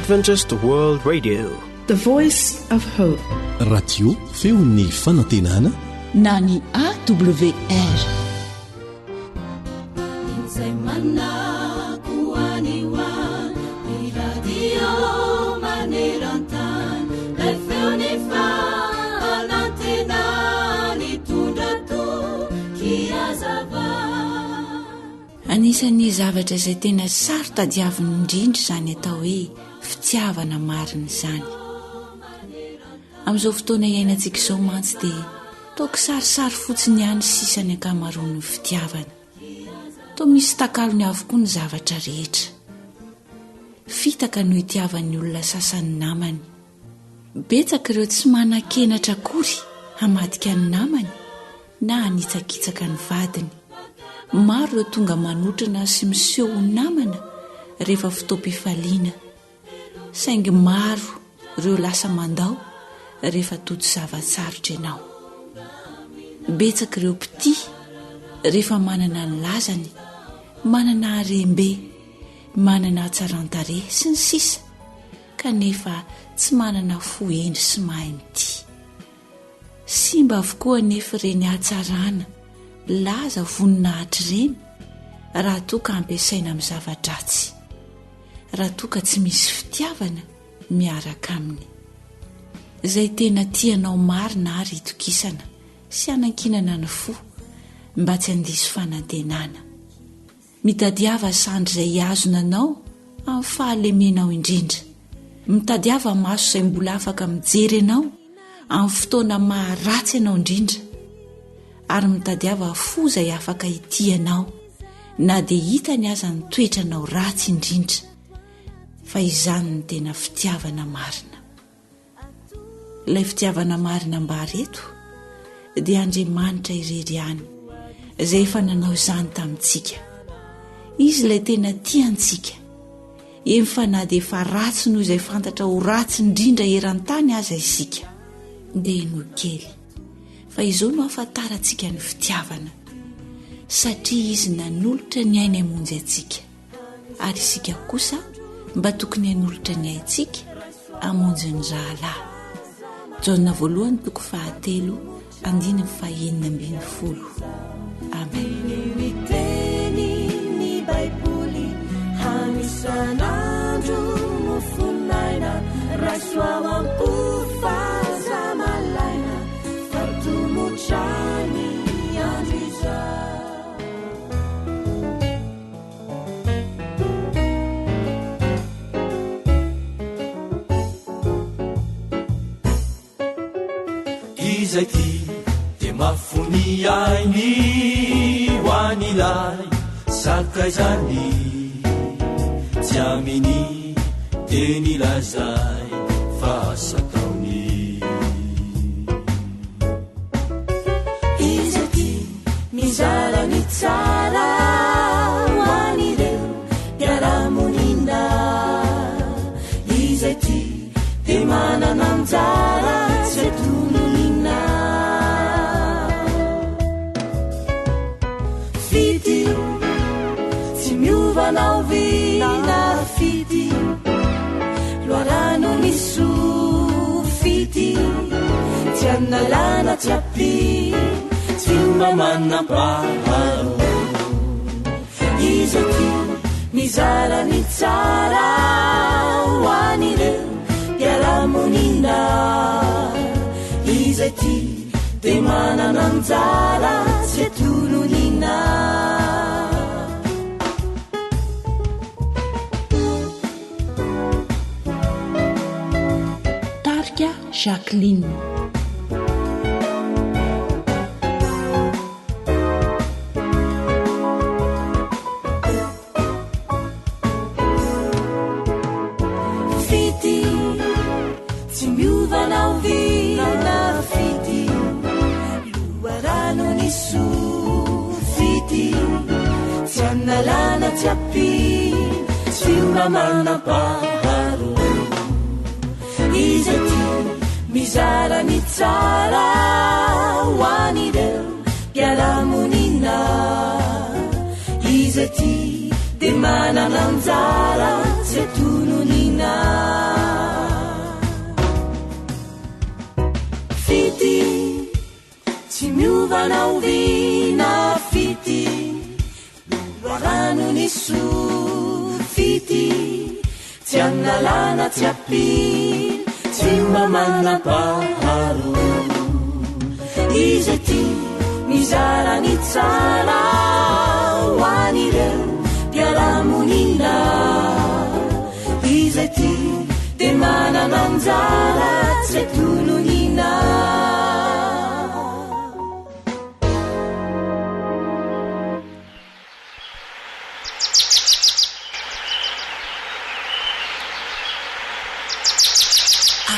Adventist World Radio. The Voice of Hope. Radio feon'ny fanantenana na ny AWR. Izay manako any ho any, ny radio maneran-tany, ilay feon'ny fanantenana nitondra toky hazava. Anisan'ny zavatra izay tena saro-tadiavina indrindra izany atao hoe fitiavana marina izany. Amin'izao fotoana iainantsika izao mantsy dia toa kisarisary fotsiny ihany sisa ny ankamaroan'ny fitiavana. Toa misy takalony avokoa ny zavatra rehetra. Fitaka no itiavan'ny olona sasany namany. Betsaka ireo tsy manan-kenatra akory hamadika ny namany na hanitsakitsaka ny vadiny. Maro ireo tonga manotrona sy miseho ho namana rehefa fotoam-pifaliana, saingy maro ireo lasa mandao rehefa tojo zava-tsarotra ianao. Betsaka ireo mpitia rehefa manana ny lazany, manana harem-be, manana hatsaran-tarehy, sy ny sisa kanefa tsy manana fo hendry sy mahay mitia. Simba avokoa anefa ireny hatsarana, laza, voninahitra ireny raha toa ka ampiasaina amin'ny zava-dratsy, raha toa ka tsy misy fitiavana miaraka aminy. Izay tena tia anao marina ary itokisana sy anankinana ny fo mba tsy handiso fanantenana. Mitadiava sandry izay hihazona anao amin'ny fahalemenao indrindra. Mitadiava maso izay mbola afaka mijery anao amin'ny fotoana maharatsy anao indrindra. Ary mitadiava fo izay afaka hitia anao na dia hitany aza ny toetranao ratsy indrindra. Fa izany no tena fitiavana marina. Ilay fitiavana marina ambara eto dia Andriamanitra irery ihany izay efa nanao izany tamintsika. Izy ilay tena tia antsika. Eny fa na dia efa ratsy noho izay fantatra ho ratsy indrindra eran-tany aza isika. Dia henoy kely fa izao no ahafantarantsika ny fitiavana satria izy nanolotra ny ainy hamonjy antsika. ary isika kosa mba tokony hanolotra ny aintsika hamonjy ny rahalahy. Jaona voalohany toko fahatelo andininy fahenina ambin'ny folo. Amen. Ny teny ny Baiboly hanisan'andro mofonaina raiso ao am-po fa aza malaina fa tomotra ny andro izao. Izay tia dia mafy ny ainy ho an'ilay sakaizany tsy aminy teny lazay fa asa ataony. Izay tia Mizara ny tsara ho an'ireo mpiara-monina Izay tia dia manana anjara tsy atononina Fitia tsy miova na oviana Fitia loharano ny soa Fitia tsy analana tsy ampiana Tsy mba manam-paharoa. Izy aty mizara ny tsara ho an'ireo mpiara-monina. Izy aty dia manana anjara tsy atononina. Tarika Jacqueline. Fitia tsy miova na oviana fitia loharano ny soa fitia tsy analana tsy ampiana tsy mba manam-paharoa Izy aty mizara ny tsara ho an'ireo mpiara-monina. Izy aty dia manana anjara tsy atononina. Tsy miova na oviana fitia Loharano ny soa fitia Tsy analana tsy ampiana Tsy mba manam-paharoa Izay tia mizara ny tsara Ho an'ireo mpiara-monina Izay tia dia manana anjara Tsy tononina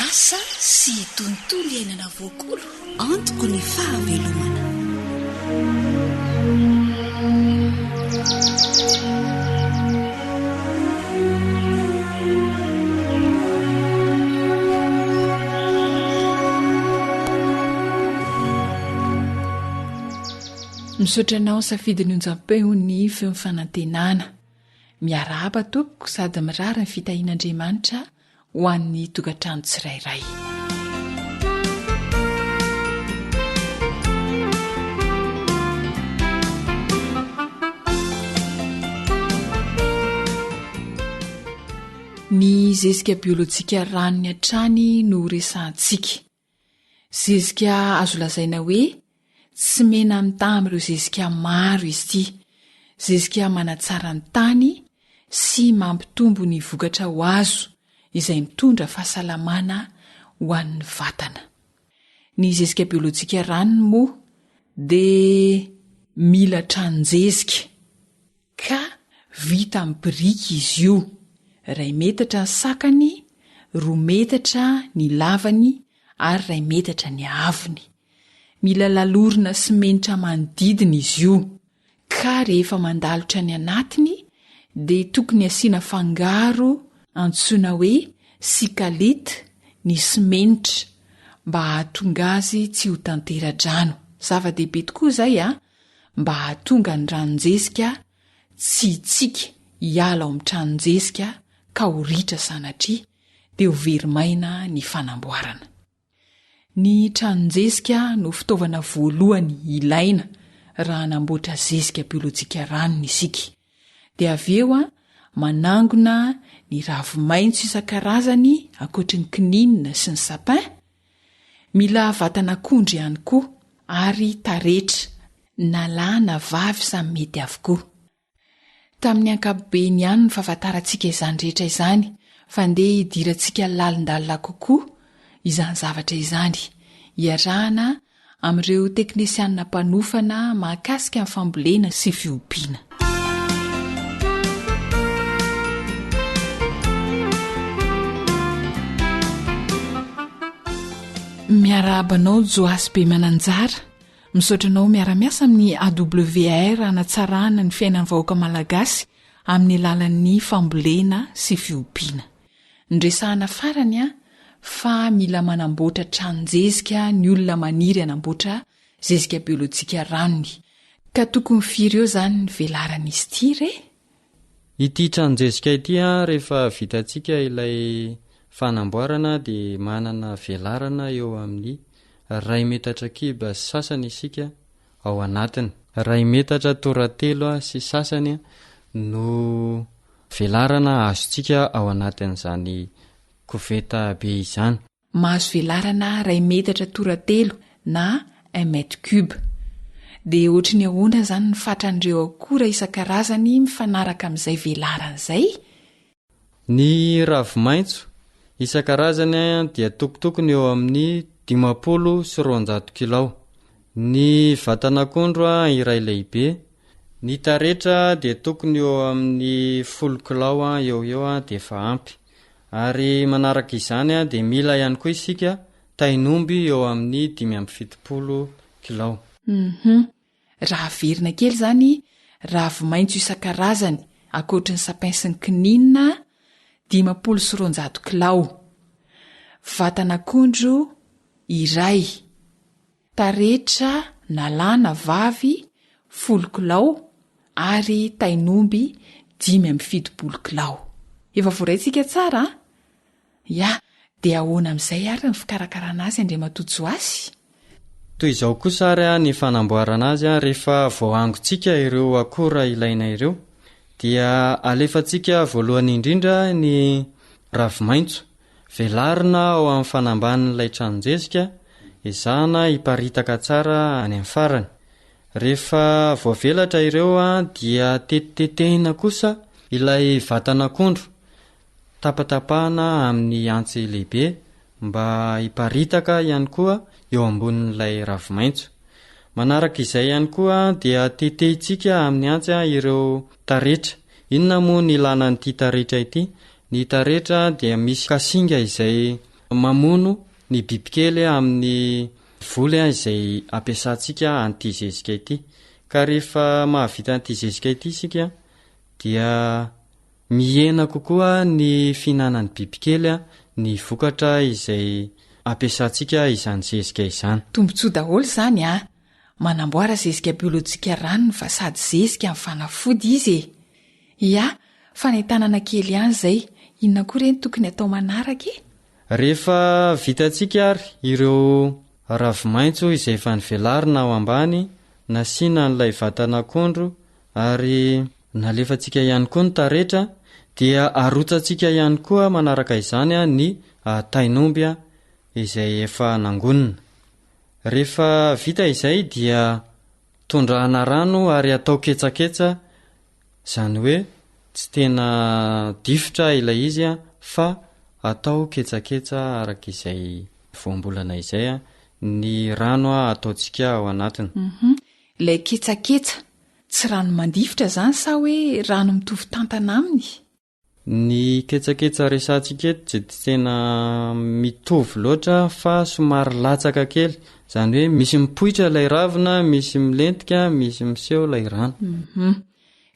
Asa sy tontolo iainana voakolo antoko ny fahavelomana. Misaotra anao nisafidy ny onjam-peo ny feon'ny fanantenana. Miarahaba tompoko sady mirary ny fitahian'Andriamanitra ho an'ny tokantrano tsirairay. Ny zezika biolojika ranony hatrany no resahantsika. Zezika azo lazaina hoe tsy mena-mitaha amin'ireo zezika maro izy ity. Zezika manatsara ny tany sy mampitombo ny vokatra ho azo, izay mitondra fahasalamana ho an'ny vatana. Ny zezika biolojika ranony moa dia mila tranon-jezika. Ka vita amin'ny biriky izy io, iray metatra ny sakany, roa metatra ny lavany ary iray metatra ny haavony. Mila lalorina simenitra manodidina izy io, ka rehefa mandalotra ny anatiny dia tokony asiana fangaro antsoina hoe sikalite ny simenitra mba hahatonga azy tsy ho tantera-drano. Zava-dehibe tokoa izay an! mba hahatonga ny ranon-jezika tsy hitsika hiala ao amin'ny tranon-jezika ka ho ritra sanatria dia ho very maina ny fanamboarana. Ny tranon-jezika no fitaovana voalohany ilaina raha hanamboatra zezika biolojika ranony isika. Dia avy eo manangona ny ravi-maitso isan-karazany ankoatry ny kininina sy ny sapin, Mila vatan'akondro ihany koa ary taretra, na lahy na vavy samy mety avokoa. Tamin'ny ankapobeny ihany no fahafantarantsika izany rehetra izany fa ndeha hidirantsika lalindalina kokoa izany zavatra izany, iarahana amin'ireo teknisianina mpanofana mahakasika ny fambolena sy fiompiana. Miarahaba anao Joasy Bemananjara, misaotra anao miara-miasa amin'ny AWR hanatsarana ny fiainan'ny vahoaka malagasy amin'ny alalan'ny fambolena sy fiompiana. Noresahana farany fa mila manamboatra tranon-jezika ny olona maniry hanamboatra zezika biolojika ranony. Ka tokony firy eo izany ny velaran'izy ity re? Ity tranon-jezika ity rehefa vitantsika ilay fanamboarana dia manana velarana eo amin'ny iray metatra kiba sy sasany isika ao anatiny. Iray metatra toratelo sy sasany no Velarana azontsika ao anatin'izany koveta be izany. Mahazo velarana iray metatra toratelo na un mètre cube. Dia ohatry ny ahoana izany ny fatran'ireo akora isan-karazany mifanaraka amin'izay velarana izay? Ny ravi-maitso isan-karazany dia tokotokony eo amin'ny 250 kilao. Ny vatan'akondro iray lehibe Ny taretra dia tokony eo amin'ny folo kilao eo ho eo dia efa ampy. Ary manaraka izany dia mila ihany koa isika tain'omby eo amin'ny 75 kilao. Hum. Raha averina kely izany, ravi-maitso isan-karazany, ankoatry ny sapin sy ny kininina, 250 kilao. Vatan'akondro iray. Taretra na lahy na vavy folo kilao ary tain'omby 75 kilao. Efa voaraintsika tsara an? Ya, dia ahoana amin'izay ary ny fikarakarana azy Andriamatoa Joasy? Toy izao kosa ary ny fanamboarana azy, rehefa voahangontsika ireo akora ilaina ireo dia alefantsika voalohany indrindra ny ravi-maitso, velarina ao amin'ny fanambanin'ilay tranon-jezika, ezahana hiparitaka tsara any amin'ny farany. Rehefa voavelatra ireo dia tetitetehina kosa ilay vatan'akondro, tapatapahana amin'ny antsy lehibe mba hiparitaka ihany koa eo ambonin'ilay ravi-maitso. Manaraka izay ihany koa dia tetehintsika amin'ny antsy ireo taretra. Inona moa ny ilana an'ity taretra ity? Ny taretra dia misy kasinga izay mamono ny bibikely amin'ny voly izay ampiasantsika an'ity zezika ity. Ka rehefa mahavita an'ity zezika ity isika dia Mihena kokoa ny fihinanan'ny bibikely ny vokatra izay ampiasantsika izany zezika izany. Tombontsoa daholo izany a! Manamboara zezika biolojika ranony fa sady zezika no fanafody izy e! Ia, fanentanana kely ihany izay, inona koa re no tokony atao manaraka e? Rehefa vitantsika ary ireo ravi-maitso izay efa novelarina ao ambany, nasiana an'ilay vatan'akondro ary nalefantsika ihany koa ny taretra dia arotsatsika ihany koa manaraka izany ny tain'omby izay efa nangonina. Rehefa vita izay dia tondrahana rano ary atao ketsaketsa, izany hoe tsy tena difotra ilay izy fa atao ketsaketsa araka izay voambolana izay ny rano ataontsika ao anatiny. Ilay ketsaketsa, tsy rano mandifotra izany sa hoe rano mitovy tantana aminy? Ny ketsaketsa resahantsika eto tsy dia tena mitovy loatra fa somary latsaka kely, izany hoe misy mipoitra ilay ravina, misy milentika, misy miseho ilay rano. Hum.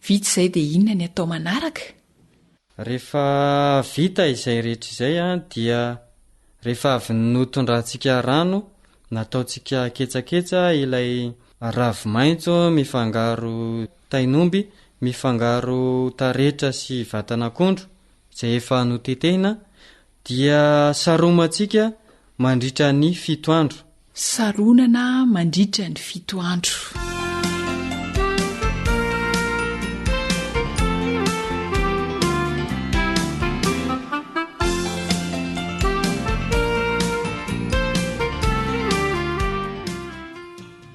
Vita izay dia inona ny atao manaraka? Rehefa vita izay rehetra izay dia rehefa avy notondrantsika rano, nataontsika ketsaketsa ilay ravi-maitso mifangaro tain'omby, mifangaro taretra sy vatan'akondro izay efa notetehina dia saromantsika mandritra ny fito andro. Saronana mandritra ny fito andro.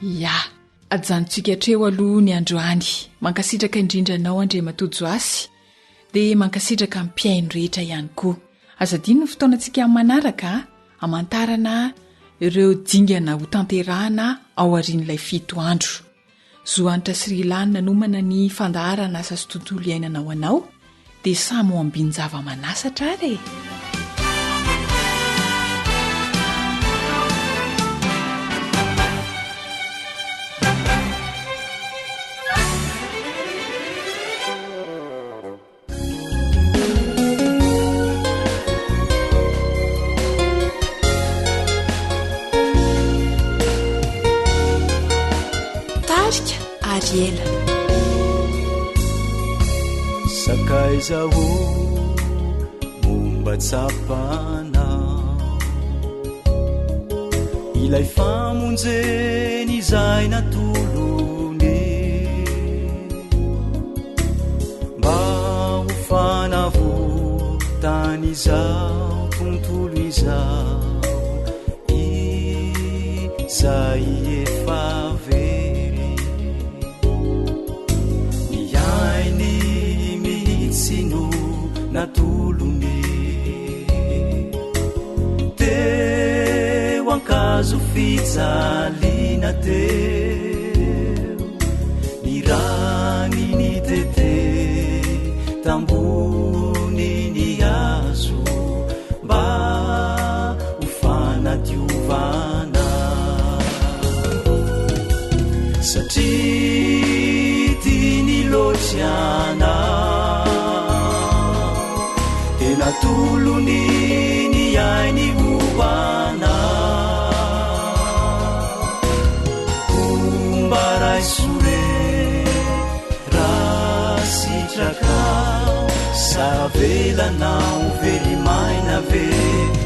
Ya, ajanontsika hatreo aloha ny androany. Mankasitraka indrindra anao Andriamatoa Joasy. Dia mankasitraka ny mpihaino rehetra ihany koa. Aza adino ny fotoanantsika amin'ny manaraka a! Hamantarana ireo dingana hotanterahina ao aorian'ilay fito andro. Zo Hanitra sy Rilany nanomana ny fandaharana asa sy tontolo iainana ho anao dia samy ho ambin-java-manasatra ary e! Tarika Ariela. Sakaiza ô momba tsapana ilay famonjeny izay natolony Mba ho fanavotana izao tontolo izao Izay efa very Ny ainy mihitsy no natolony Teo an-kazo fijaliana teo Ny rany nitete tambony ny hazo mba ho fanadiovana Satria tiany loatra ianao Dia natolony ny ainy ho anao Mba raiso re raha sitrakao Sa avelanao very maina ve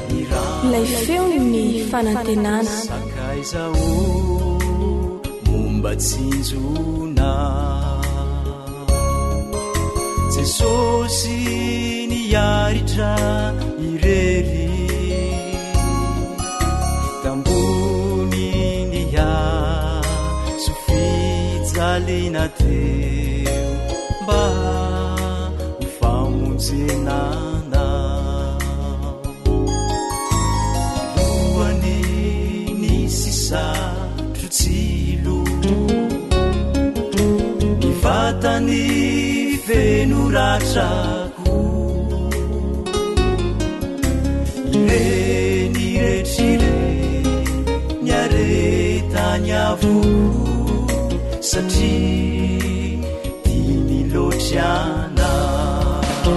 ny rano Ilay feon'ny fanantenana. Sakaiza ô, momba tsinjona. Jesosy niaritra irery tambony ny hazo fijaliana teo mba ho famonjena anao. Lohany nisy satrotsilo, ny vatany feno ratra koa. Ireny rehetra ireny niaretany avokoa satria tiany loatra anao.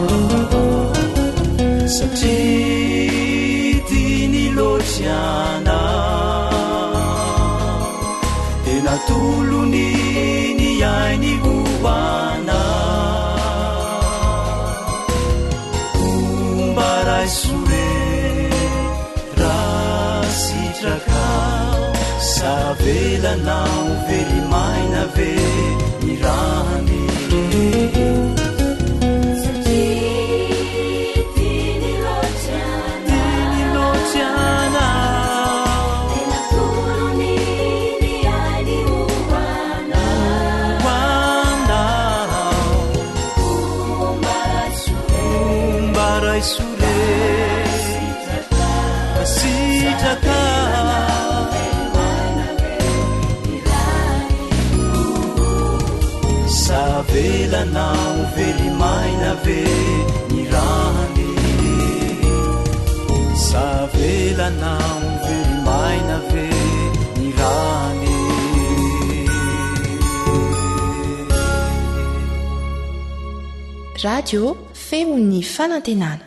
Satria tiany loatra anao. Dia natolony ny ainy ho anao. Homba raiso re raha sitrakao sa avelanao very maina ve ny rany. Satria tiany loatra Tiany loatra anao. Dia natolony ny ainy ho anao. Ho anao. Homba raiso re. Homba raiso re. Sitrakao. Sa avelanao very maina ve ny rany? Sa avelanao very maina ve ny rany? Radio Feon'ny Fanantenana.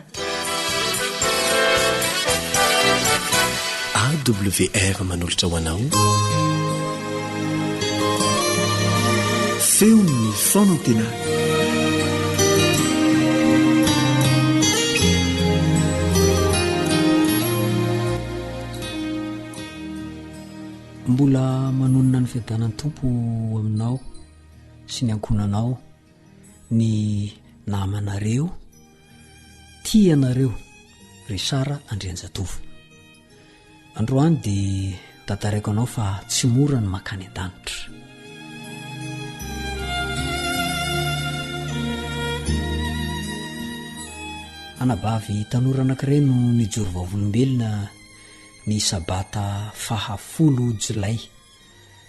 AWR manolotra ho anao Feon'ny Fanantenana. Mbola manonona ny fiadanan'ny Tompo aminao sy ny ankohonanao ny namanareo tia anareo Richard Andrianjatovo. Androany dia tantaraiko anao fa tsy mora ny makany an-danitra. Anabavy tanora anankiray no nijoro vavolombelona ny sabata fahafolo jolay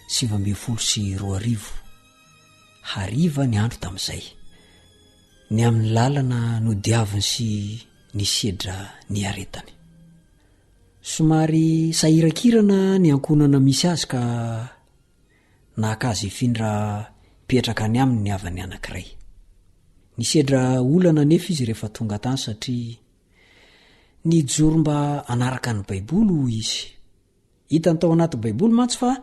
2019. Hariva ny andro tamin'izay. Ny amin'ny lalana nodiaviny sy ny sedra niaretany. Somary sahirakirana ny ankohonana misy azy ka naka azy hifindra hipetraka any aminy ny havany anankiray. Nisedra olana anefa izy rehefa tonga tany satria nijoro mba hanaraka ny Baiboly hoy izy. Hitany tao anaty Baiboly mantsy fa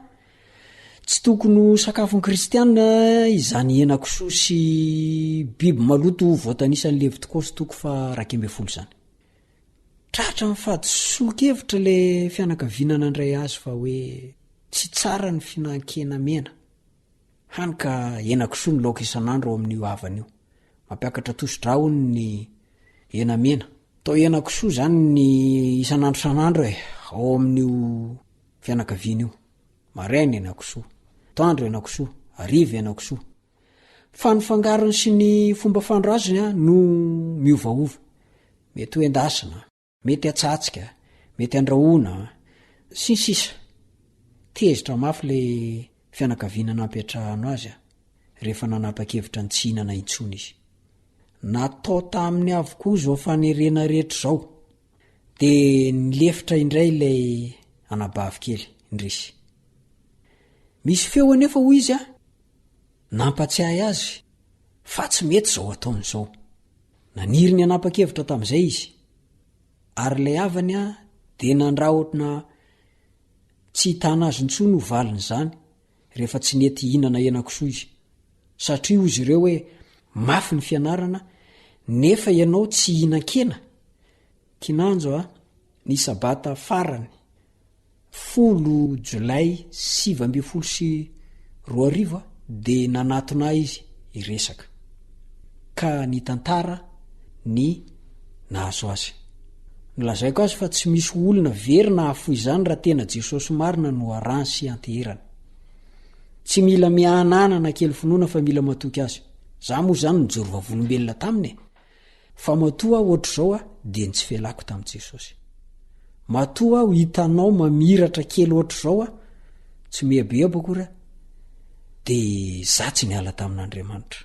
tsy tokony ho sakafon'ny Kristianina izany henakisoa sy biby maloto voatanisan'ny Levitikosy toko faha-11 izany. Tratran'ny fahadisoan-kevitra ilay fianakaviana nandray azy fa hoe tsy tsara ny fihinan-kena mena. Hany ka henakisoa ny laoka isan'andro ao amin'io havana io. Mampiakatra tosi-drà hono ny hena mena. Atao henakisoa izany ny isan'andro isan'andro e, ao amin'io fianakaviana io. Maraina henakisoa, atoandro henakisoa, hariva henakisoa. Fa ny fangarony sy ny fomba fandro azony no miovaova. Mety ho endasina, mety atsatsika, mety andrahoina, sy ny sisa. Tezitra mafy ilay fianakaviana nampiantrano azy rehefa nanapa-kevitra ny tsy hihinana intsony izy. Natao taminy avokoa izao fanerena rehetra izao. Dia nilefitra indray ilay anabavy kely, indrisy. Misy feo anefa hoy izy Nampatsiahy azy fa tsy mety izao ataony izao. Naniry ny hanapa-kevitra tamin'izay izy, ary ilay havany dia nandrahona tsy hitana azy intsony ho valin'izany rehefa tsy nety hihinana henakisoa izy. Satria hoy izy ireo hoe mafy ny fianarana nefa ianao tsy hihinan-kena? Kinanjo a, ny sabata farany. Folo jolay 2019 dia nanatona ahy izy hiresaka, ka nitantara ny nahazo azy. Nolazaiko azy fa tsy misy olona very nahafoy izany raha tena Jesosy marina no arahany sy ianteherany. Tsy mila miahanahana na kely finoana fa mila matoky azy. Za moa izany nijoro vavolombelona taminy e! Fa matoa aho ohatr'izao aho dia ny tsy fialako tamin'i Jesosy. Matoa aho hitanao mamiratra kely ohatr'izao aho, tsy mieboebo akory aho, dia za tsy niala tamin'Andriamanitra.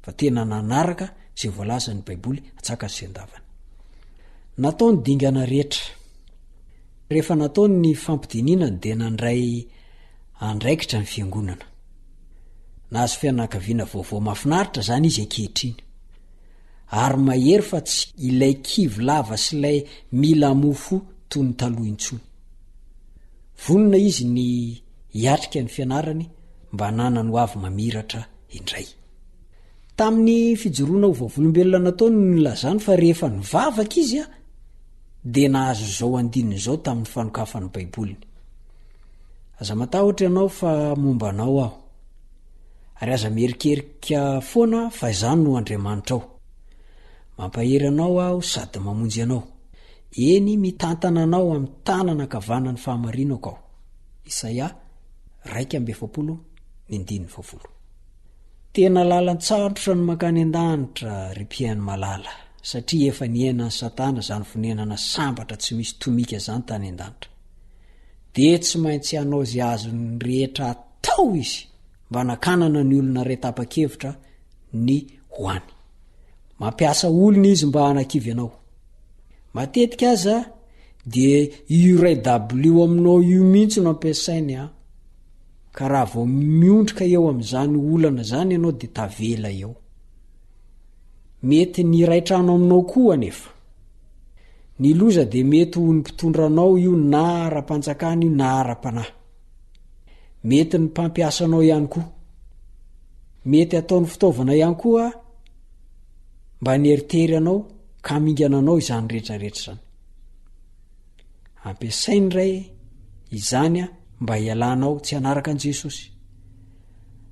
Fa tena nanaraka izay voalazan'ny Baiboly antsakany sy andavany. Natao ny dingana rehetra. Rehefa natao ny fampidinina dia nandray andraikitra ny fiangonana. Nahazo fianakaviana vaovao mahafinaritra izany izy ankehitriny. Ary mahery fa tsy ilay kivy lava sy ilay mila hamoa fo toy ny taloha intsony. Vonona izy ny hiatrika ny fianarany mba hananany ho avy mamiratra indray. Tamin'ny fijoroana ho vavolombelona nataony no nilazany fa rehefa nivavaka izy dia nahazo izao andininy izao tamin'ny fanokafany Baiboliny. Aza matahotra ianao fa momba anao aho. Ary aza mierikerika foana fa izaho no Andriamanitrao. Mampahery anao aho sady mamonjy anao. Eny, mitantana anao amin'ny tanana ankavanan'ny fahamarinako aho. Isaia 41 ny andininy fahafolo. Tena lalan-tsarotra ny mankany an-danitra, ry mpihaino malala, satria efa niainan'i Satana izany fonenana sambatra tsy misy tomika izany tany an-danitra. Dia tsy maintsy hanao izay azony rehetra atao izy mba hanakanana ny olona iray tapa-kevitra ny ho any. Mampiasa olona izy mba hanakivy anao. Matetika aza dia io iray dabilio aminao io mihitsy no ampiasainy an. Ka raha vao miondrika eo amin'izany olana izany ianao dia tavela eo. Mety ny iray trano aminao koa anefa. Ny loza dia mety ho ny mpitondra anao io na ara-panjakana io na ara-panahy. Mety ny mpampiasa anao ihany koa. Mety ataony fitaovana ihany koa mba haneritery anao ka hamingana anao izany rehetra rehetra izany. Ampiasainy Ray izany mba hialanao tsy hanaraka an'i Jesosy.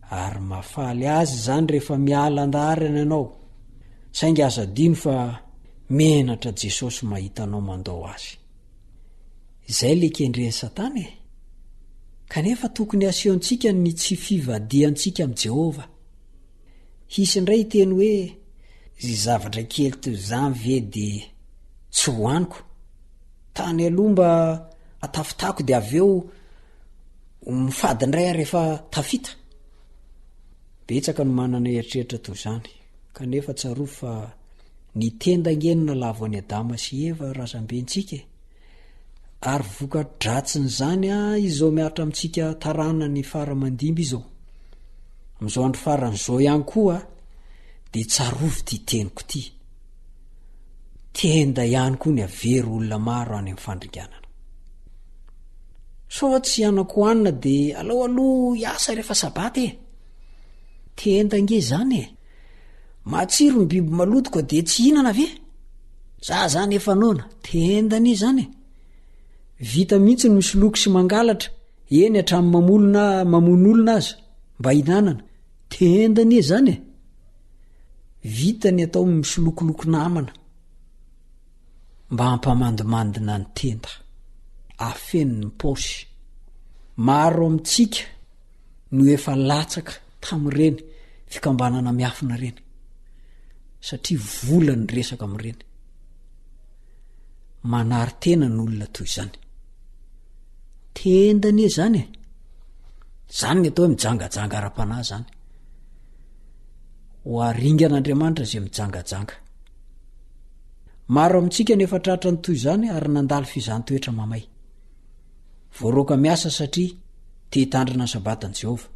Ary mahafaly azy izany rehefa miala an-daharana ianao. Saingy aza adino fa menatra Jesosy mahita anao mandao azy. Izay le kendren'i Satana e! Kanefa tokony hasehontsika ny tsy fivadihantsika amin'i Jehovah. Hisy indray hiteny hoe, Izay zavatra kely toy izany ve dia tsy hohaniko? Tany aloha mba atafitako dia avy eo mifady indray aho rehefa tafita. Betsaka no manana eritreritra toy izany, kanefa tsarovy fa ny tenda ange no nalavo an'i Adama sy Eva razambentsika e! Ary voka-dratsin'izany izao mihatra amintsika taranany fara aman-dimby izao. Amin'izao andro farany izao ihany koa dia tsarovy ity teniko ity. Tenda ihany koa ny havery olona maro any amin'ny fandringanana. Sao tsy hanan-kohanina dia alao aloha hiasa rehefa sabata e! Tenda ange izany e! Matsiro ny biby maloto ka dia tsy hihinana ve? Za zany efa noana, tenda anie izany e! Vita mihitsy ny misoloky sy mangalatra, eny hatramin'ny mamolo na mamono olona aza, mba hihinanana. Tenda anie izany e! Vita ny atao misolokoloko namana mba hampamandimandina ny tenda, afeno ny paosy. Maro amintsika no efa latsaka tamin'ireny fikambanana miafina ireny satria vola ny resaka amin'ireny. Manary tena ny olona toy izany. Tenda anie izany e! Izany ny atao hoe mijangajanga ara-panahy izany. Ho aringan'Andriamanitra izay mijangajanga. Maro amintsika no efa tratra ny toy izany ary nandalo fizahàn-toetra mamay. Voaroaka miasa satria te hitandrina ny Sabatan'i Jehovah.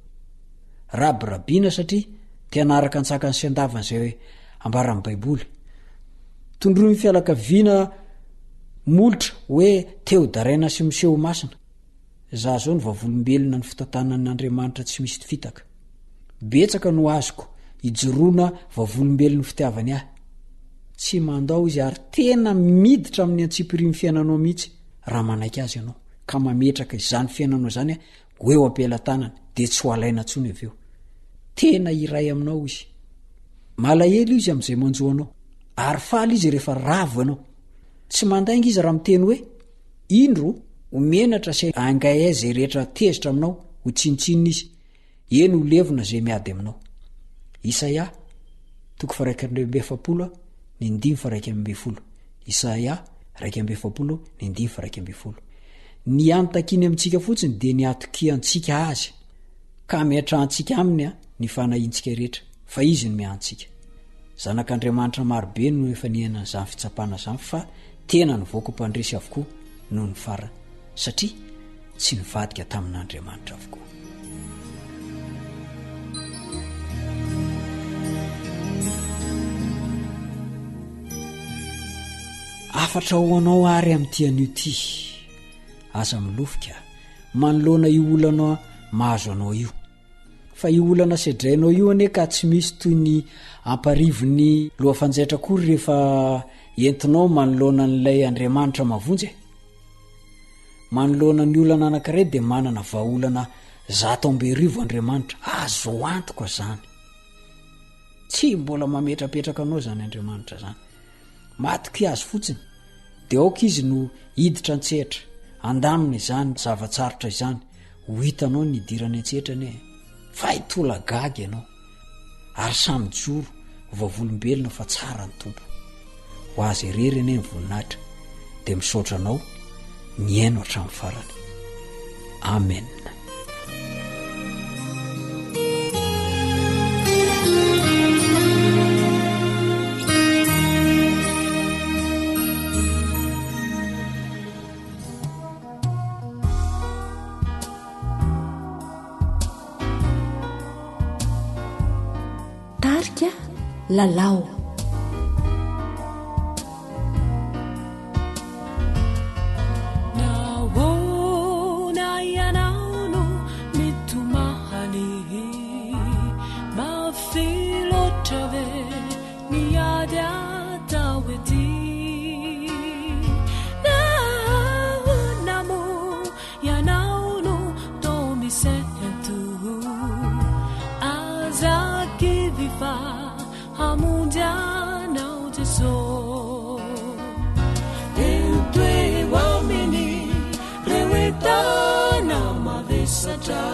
Rabirabiana satria te hanaraka an-tsakany sy an-davany izay ambaran'ny Baiboly. Tondroin'ny fianakaviana molotra hoe te ho daraina sy miseho ho masina. Izaho izao no vavolombelona ny fitantanan'ny Andriamanitra tsy misy fitaka. Betsaka no azoko ijoroana vavolombelon'ny fitiavany ahy. Tsy mandao izy ary tena miditra amin'ny antsipirian'ny fiainanao mihitsy raha manaiky azy ianao. ka mametraka izany fiainanao izany ho eo am-pelatanany dia tsy ho alaina intsony avy eo. Tena iray aminao izy. Malahelo izy amin'izay manjo anao ary faly izy rehefa ravo ianao. Tsy mandainga izy raha miteny hoe, Indro, ho menatra sy hangahiahy izay rehetra tezitra aminao, ho tsinontsinona izy. Eny, ho levona izay miady aminao. Isaia, toko faha-41, ny andininy faha-11. Isaia, 41, ny andininy faha-11. Ny hany takiany amintsika fotsiny dia ny hatokiantsika Azy, ka hametrahantsika Aminy ny fanahiantsika rehetra, fa Izy no miahy antsika. Zanak'Andriamanitra marobe no efa niaina an'izany fitsapana izany fa tena nivoaka ho mpandresy avokoa noho ny farany, satria tsy nivadika tamin'Andriamanitra avokoa. Hafatra ho anao àry amin'ity anio ity, aza milofika manoloana io olana mahazo anao io. Fa io olana sedrainao io anie ka tsy misy toy ny amparivon'ny loha fanjaitra akory rehefa entinao manoloana an'ilay Andriamanitra mahavonjy e. Manoloana ny olana anankiray dia manana vahaolana 1100 Andriamanitra, azo antoka izany. Tsy mbola mametrapetraka anao izany Andriamanitra izany. Matokia azy fotsiny, dia aoka izy no hiditra an-tsehatra, handamina izany zava-tsarotra izany, ho hitanao ny hidirany an-tsehatra anie e! Fa hitolagaga ianao, ary samy mijoro ho vavolombelona fa tsara ny Tompo. Ho azy irery anie ny voninahitra, dia misaotra anao nihaino hatramin'ny farany. Amen. Tarika Lalao. Nahoana ianao no mitomany? Mafy loatra ve ny ady atao ety? Nahoana moa ianao no toa misento? Aza kivy fa Hamonjy anao Jeso. Ento eo aminy reo entana mavesatra.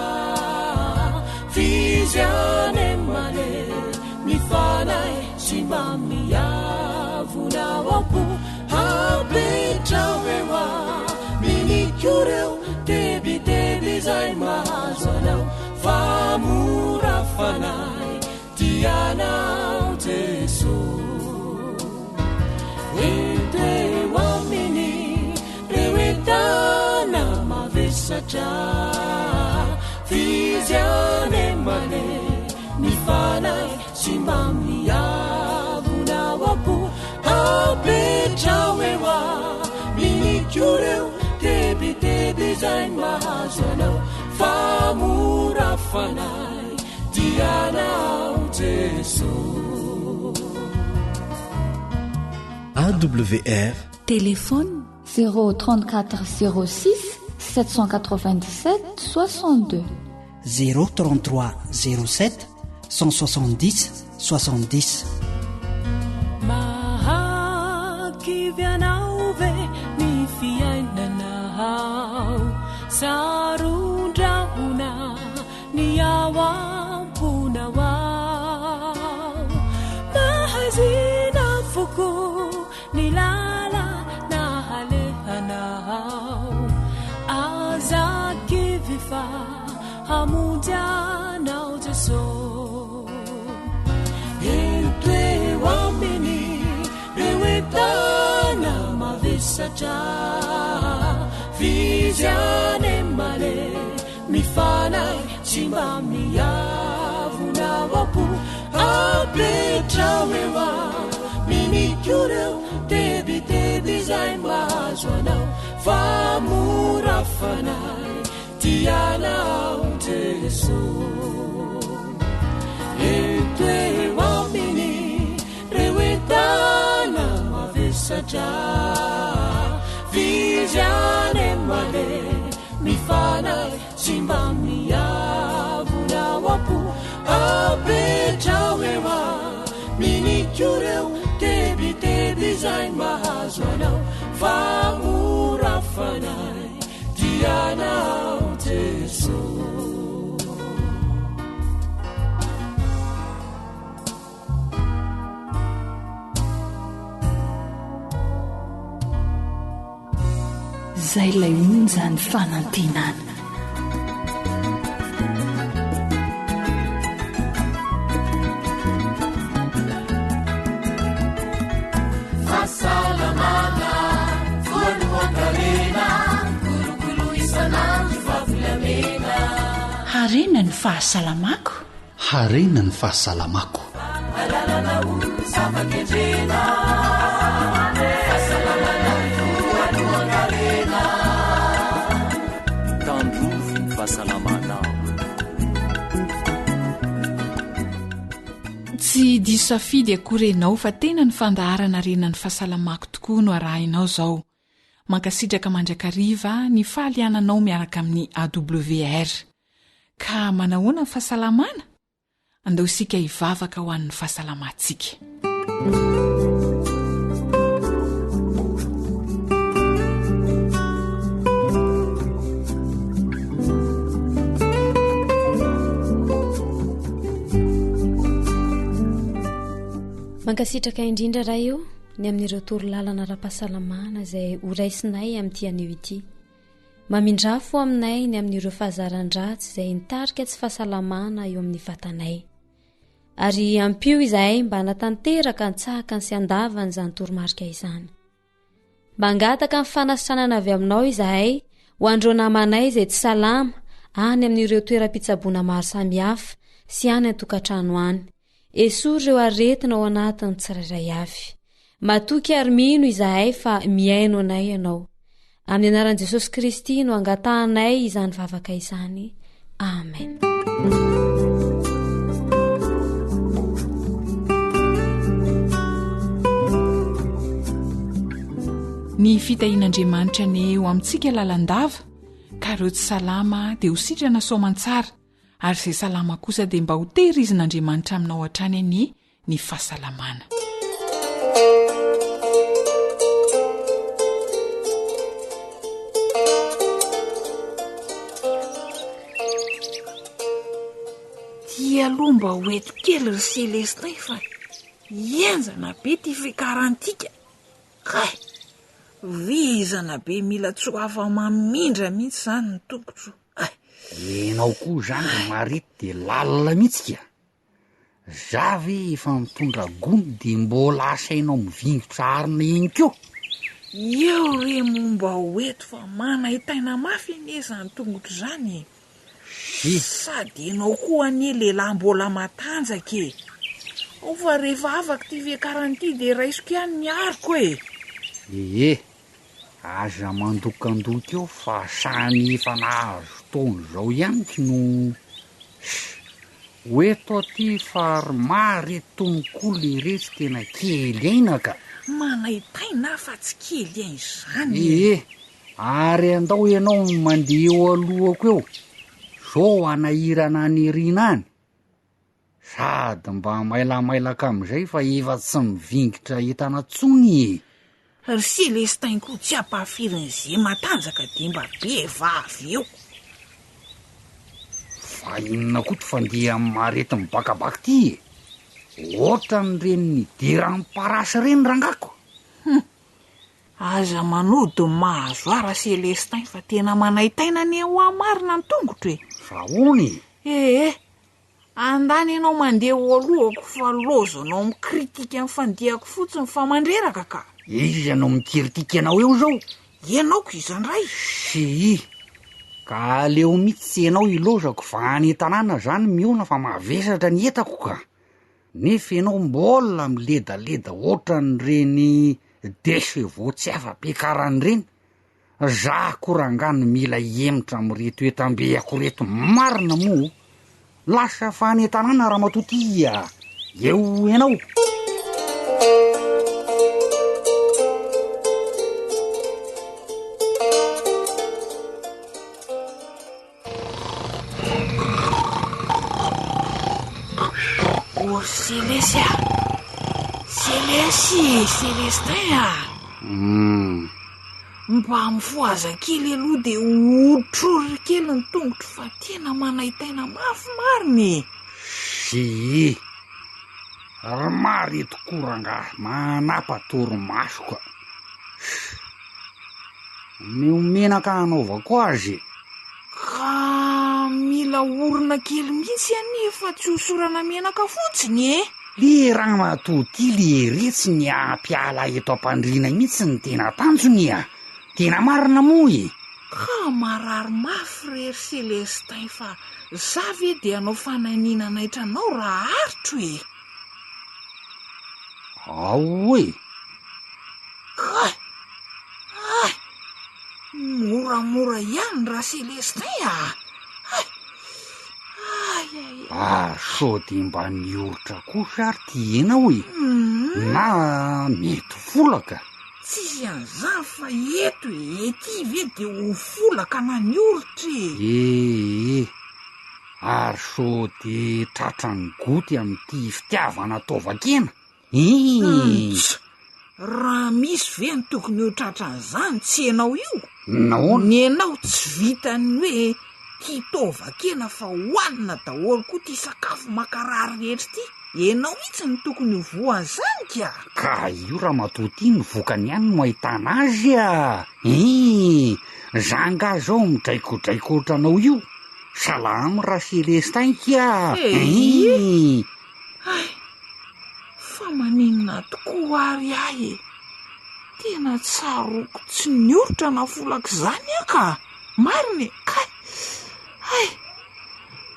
F'izy any malemy ny fanahy sy mba miavona ao am-po. Apetraho eo aminy koa reo tebiteby izay mahazo anao fa mora fanahy. Tianao Jeso Ento eo aminy reo entana mavesatra F'izy any mane ny fanahy sy mba miavona ao am-po Apetraho eo aminy koa reo tebiteby izay mahazo anao Fa mora fanahy Tianao Jeso. AWR. Téléphone. 034 06 797 62. 033 07 170 70. Mahakivy anao ve ny fiainanao? Saron-drahona Ny ao am-ponao ao. Mahaizina foko ny lalana alehanao. Aza kivy fa hamonjy anao Jeso. Ento eo aminy ireo entana mavesatra. F'izy any malemy. Mifanahy tsy mba miavona ao am-po Apetraho eo aminy koa ireo tebiteby izay mahazo anao Fa mora fanahy tia anao Jeso Ento eo aminy ireo entana mavesatra F'izy any malemy. Tsy mba miavona ao am-po Apetraho eo aminiko ireo Tebiteby izay mahazo anao Fa mora fanahy dia anao Jesoa. Izay ilay onjan'ny fanantenana. Fahasalamana voalohan-karena, kolokolo isan'andro fa volamena. Harena ny fahasalamako. Harena ny fahasalamako. Alalana ho zava-kendrena. Fahasalamana voalohan-karena. Tandrovy ny fahasalamanao. Tsy diso safidy akory ianao fa tena ny fandaharana Harena ny fahasalamako tokoa no arahinao izao. Mankasitraka mandrakariva ny fahaliananao miaraka amin'ny AWR. Ka manahoana ny fahasalamana? Andao isika hivavaka ho an'ny fahasalamantsika. Mankasitraka indrindra Ray o ny amin'ireo toro lalana ara-pahasalamana izay horaisinay amin'ity anio ity. Mamindrà fo aminay ny amin'ireo fahazaran-dratsy izay nitarika tsy fahasalamana eo amin'ny vatanay. Ary ampio izahay mba hanatanteraka an-tsakany sy an-davany izany toromarika izany. Mangataka ny fanasitranana avy aminao izahay ho an'ireo namanay izay tsy salama any amin'ireo toeram-pitsaboana maro samihafa sy any an-tokantrano any. Esory ireo aretina ao anatin'ny tsirairay avy. Matoky ary mino izahay fa mihaino anay Ianao. Amin'ny anaran'i Jesosy Kristy no angatahanay izany vavaka izany. Amen. Ny fitahian'Andriamanitra anie ho amintsika lalandava ka ireo tsy salama dia ho sitrana soamantsara ary izay salama kosa dia mba ho tehirizin'Andriamanitra aminao hatrany anie ny fahasalamana. Ty aloha mba ho eto kely ry Celestin fa henjana be ty fiakarantika. Kay! Vizana be mila tsy ho afa-mamindra mihitsy izany ny tongotro. Ay! Enao koa zany ry Marety de lalina mihitsy ka! Za ve efa mitondra gony de mbola asainao mivingotra arina eny koa? Eo re moa mba ho eto fa manaintaina mafy anie izany tongotro izany e! Hi! Sady enao koa anie lehilahy mbola matanjaka e! Ao fa rehefa afaka ity fiakarana ity de raisiko ihany ny ariko e! Ee, Aza mandokandoka eo fa samy efa nahazo taona izao ihany ko no ss ho eto aty fa ry mary itony koa leretsy tena kely aina ka! Manaintaina aho fa tsy kely aina izany e! Ee, ary andao ianao no mandeha eo alohako eo, zao hanahirana any aoriana any. Sady mba mailamailaka amin'izay fa efa tsy mivingitra entana tsony e! Ry Celestin koa tsy ampahafirin'i ze matanjaka de mba be vavy eo. Fa inona koa ty fandeha amin'ny marety mibakabaka ty e? Ohatran'ireny nidiran'ny parasy ireny rangako! Hum! Aza manody ny mahazo ahy Racelestin fa tena manaintaina anie hoa marina ny tongotro e! Fa ahoana e? Ee! Andany ianao mandeha ho alohako fa lozanao mikritika ny fandehako fotsiny fa mandreraka ka! Iza no mikiritika anao eo zao? Ianao ko iza ndray? Sii, ka aleo mitsy ianao ilozako fa any an-tanàna zany mihaona fa mavesatra ny entako ka! Nefa ianao mbola miledaleda ohatran'ireny deux chevaux tsy afa-piakarana ireny, Za ko rangah no mila hihemotra amin'ireto entam-beako ireto marina moa o! Lasa fa any an-tanàna ramatoa ty a! Eo ianao! Ô ry Celesy a! Celesy, Celestin a! Hum. Mba mifohaza kely aloha dia hotrory kely ny tongotro fa tena manaintaina mafy marina e! Zii. Ry mary tokoa rangahy, manapa-torimaso ka. Omeo menaka hanaovako azy e! Ka mila orona kely mihitsy anie fa tsy hosorana menaka fotsiny e! Le ramatoa ty leretsy ny hampiala eto am-pandriana mihitsy ny tena tanjony a! Tena marina moa e! Ka marary mafy re ry Celestin fa za ve de hanao fanainiana hanaitra anao raha aritro e! Ao e! Kay! Hay! Moramora ihany Racelestin a! Hay! Hay hay! Ary sao dia mba nioritra kosa ary ty enao e? Na mety folaka? Tsisy an'izany fa eto e, ety ve dia ho folaka na nioritra e? Ee, ary sao dia tratran'ny goty amin'ity fitiavana taovan-kena? Ntsa! Raha misy ve ny tokony ho tratran'izany tsy enao io? Nahoana? Ny enao tsy vitan'ny hoe tia taovan-kena fa hohanina daholo koa ity sakafo mankarary rehetra ity, enao mihitsy no tokony ho voan'izany ka! Ka io ramatoa ity ny vokany ihany no ahitana azy a! Ii! Za nga zao midraikodraiko ohatranao io? Salama Racelestin kia! Eii! Ii! Hay! Fa maninona tokoa ary ahy e? Tena tsaroako tsy nioritra na folaka izany aho ka! Marina e! Kay! Hay!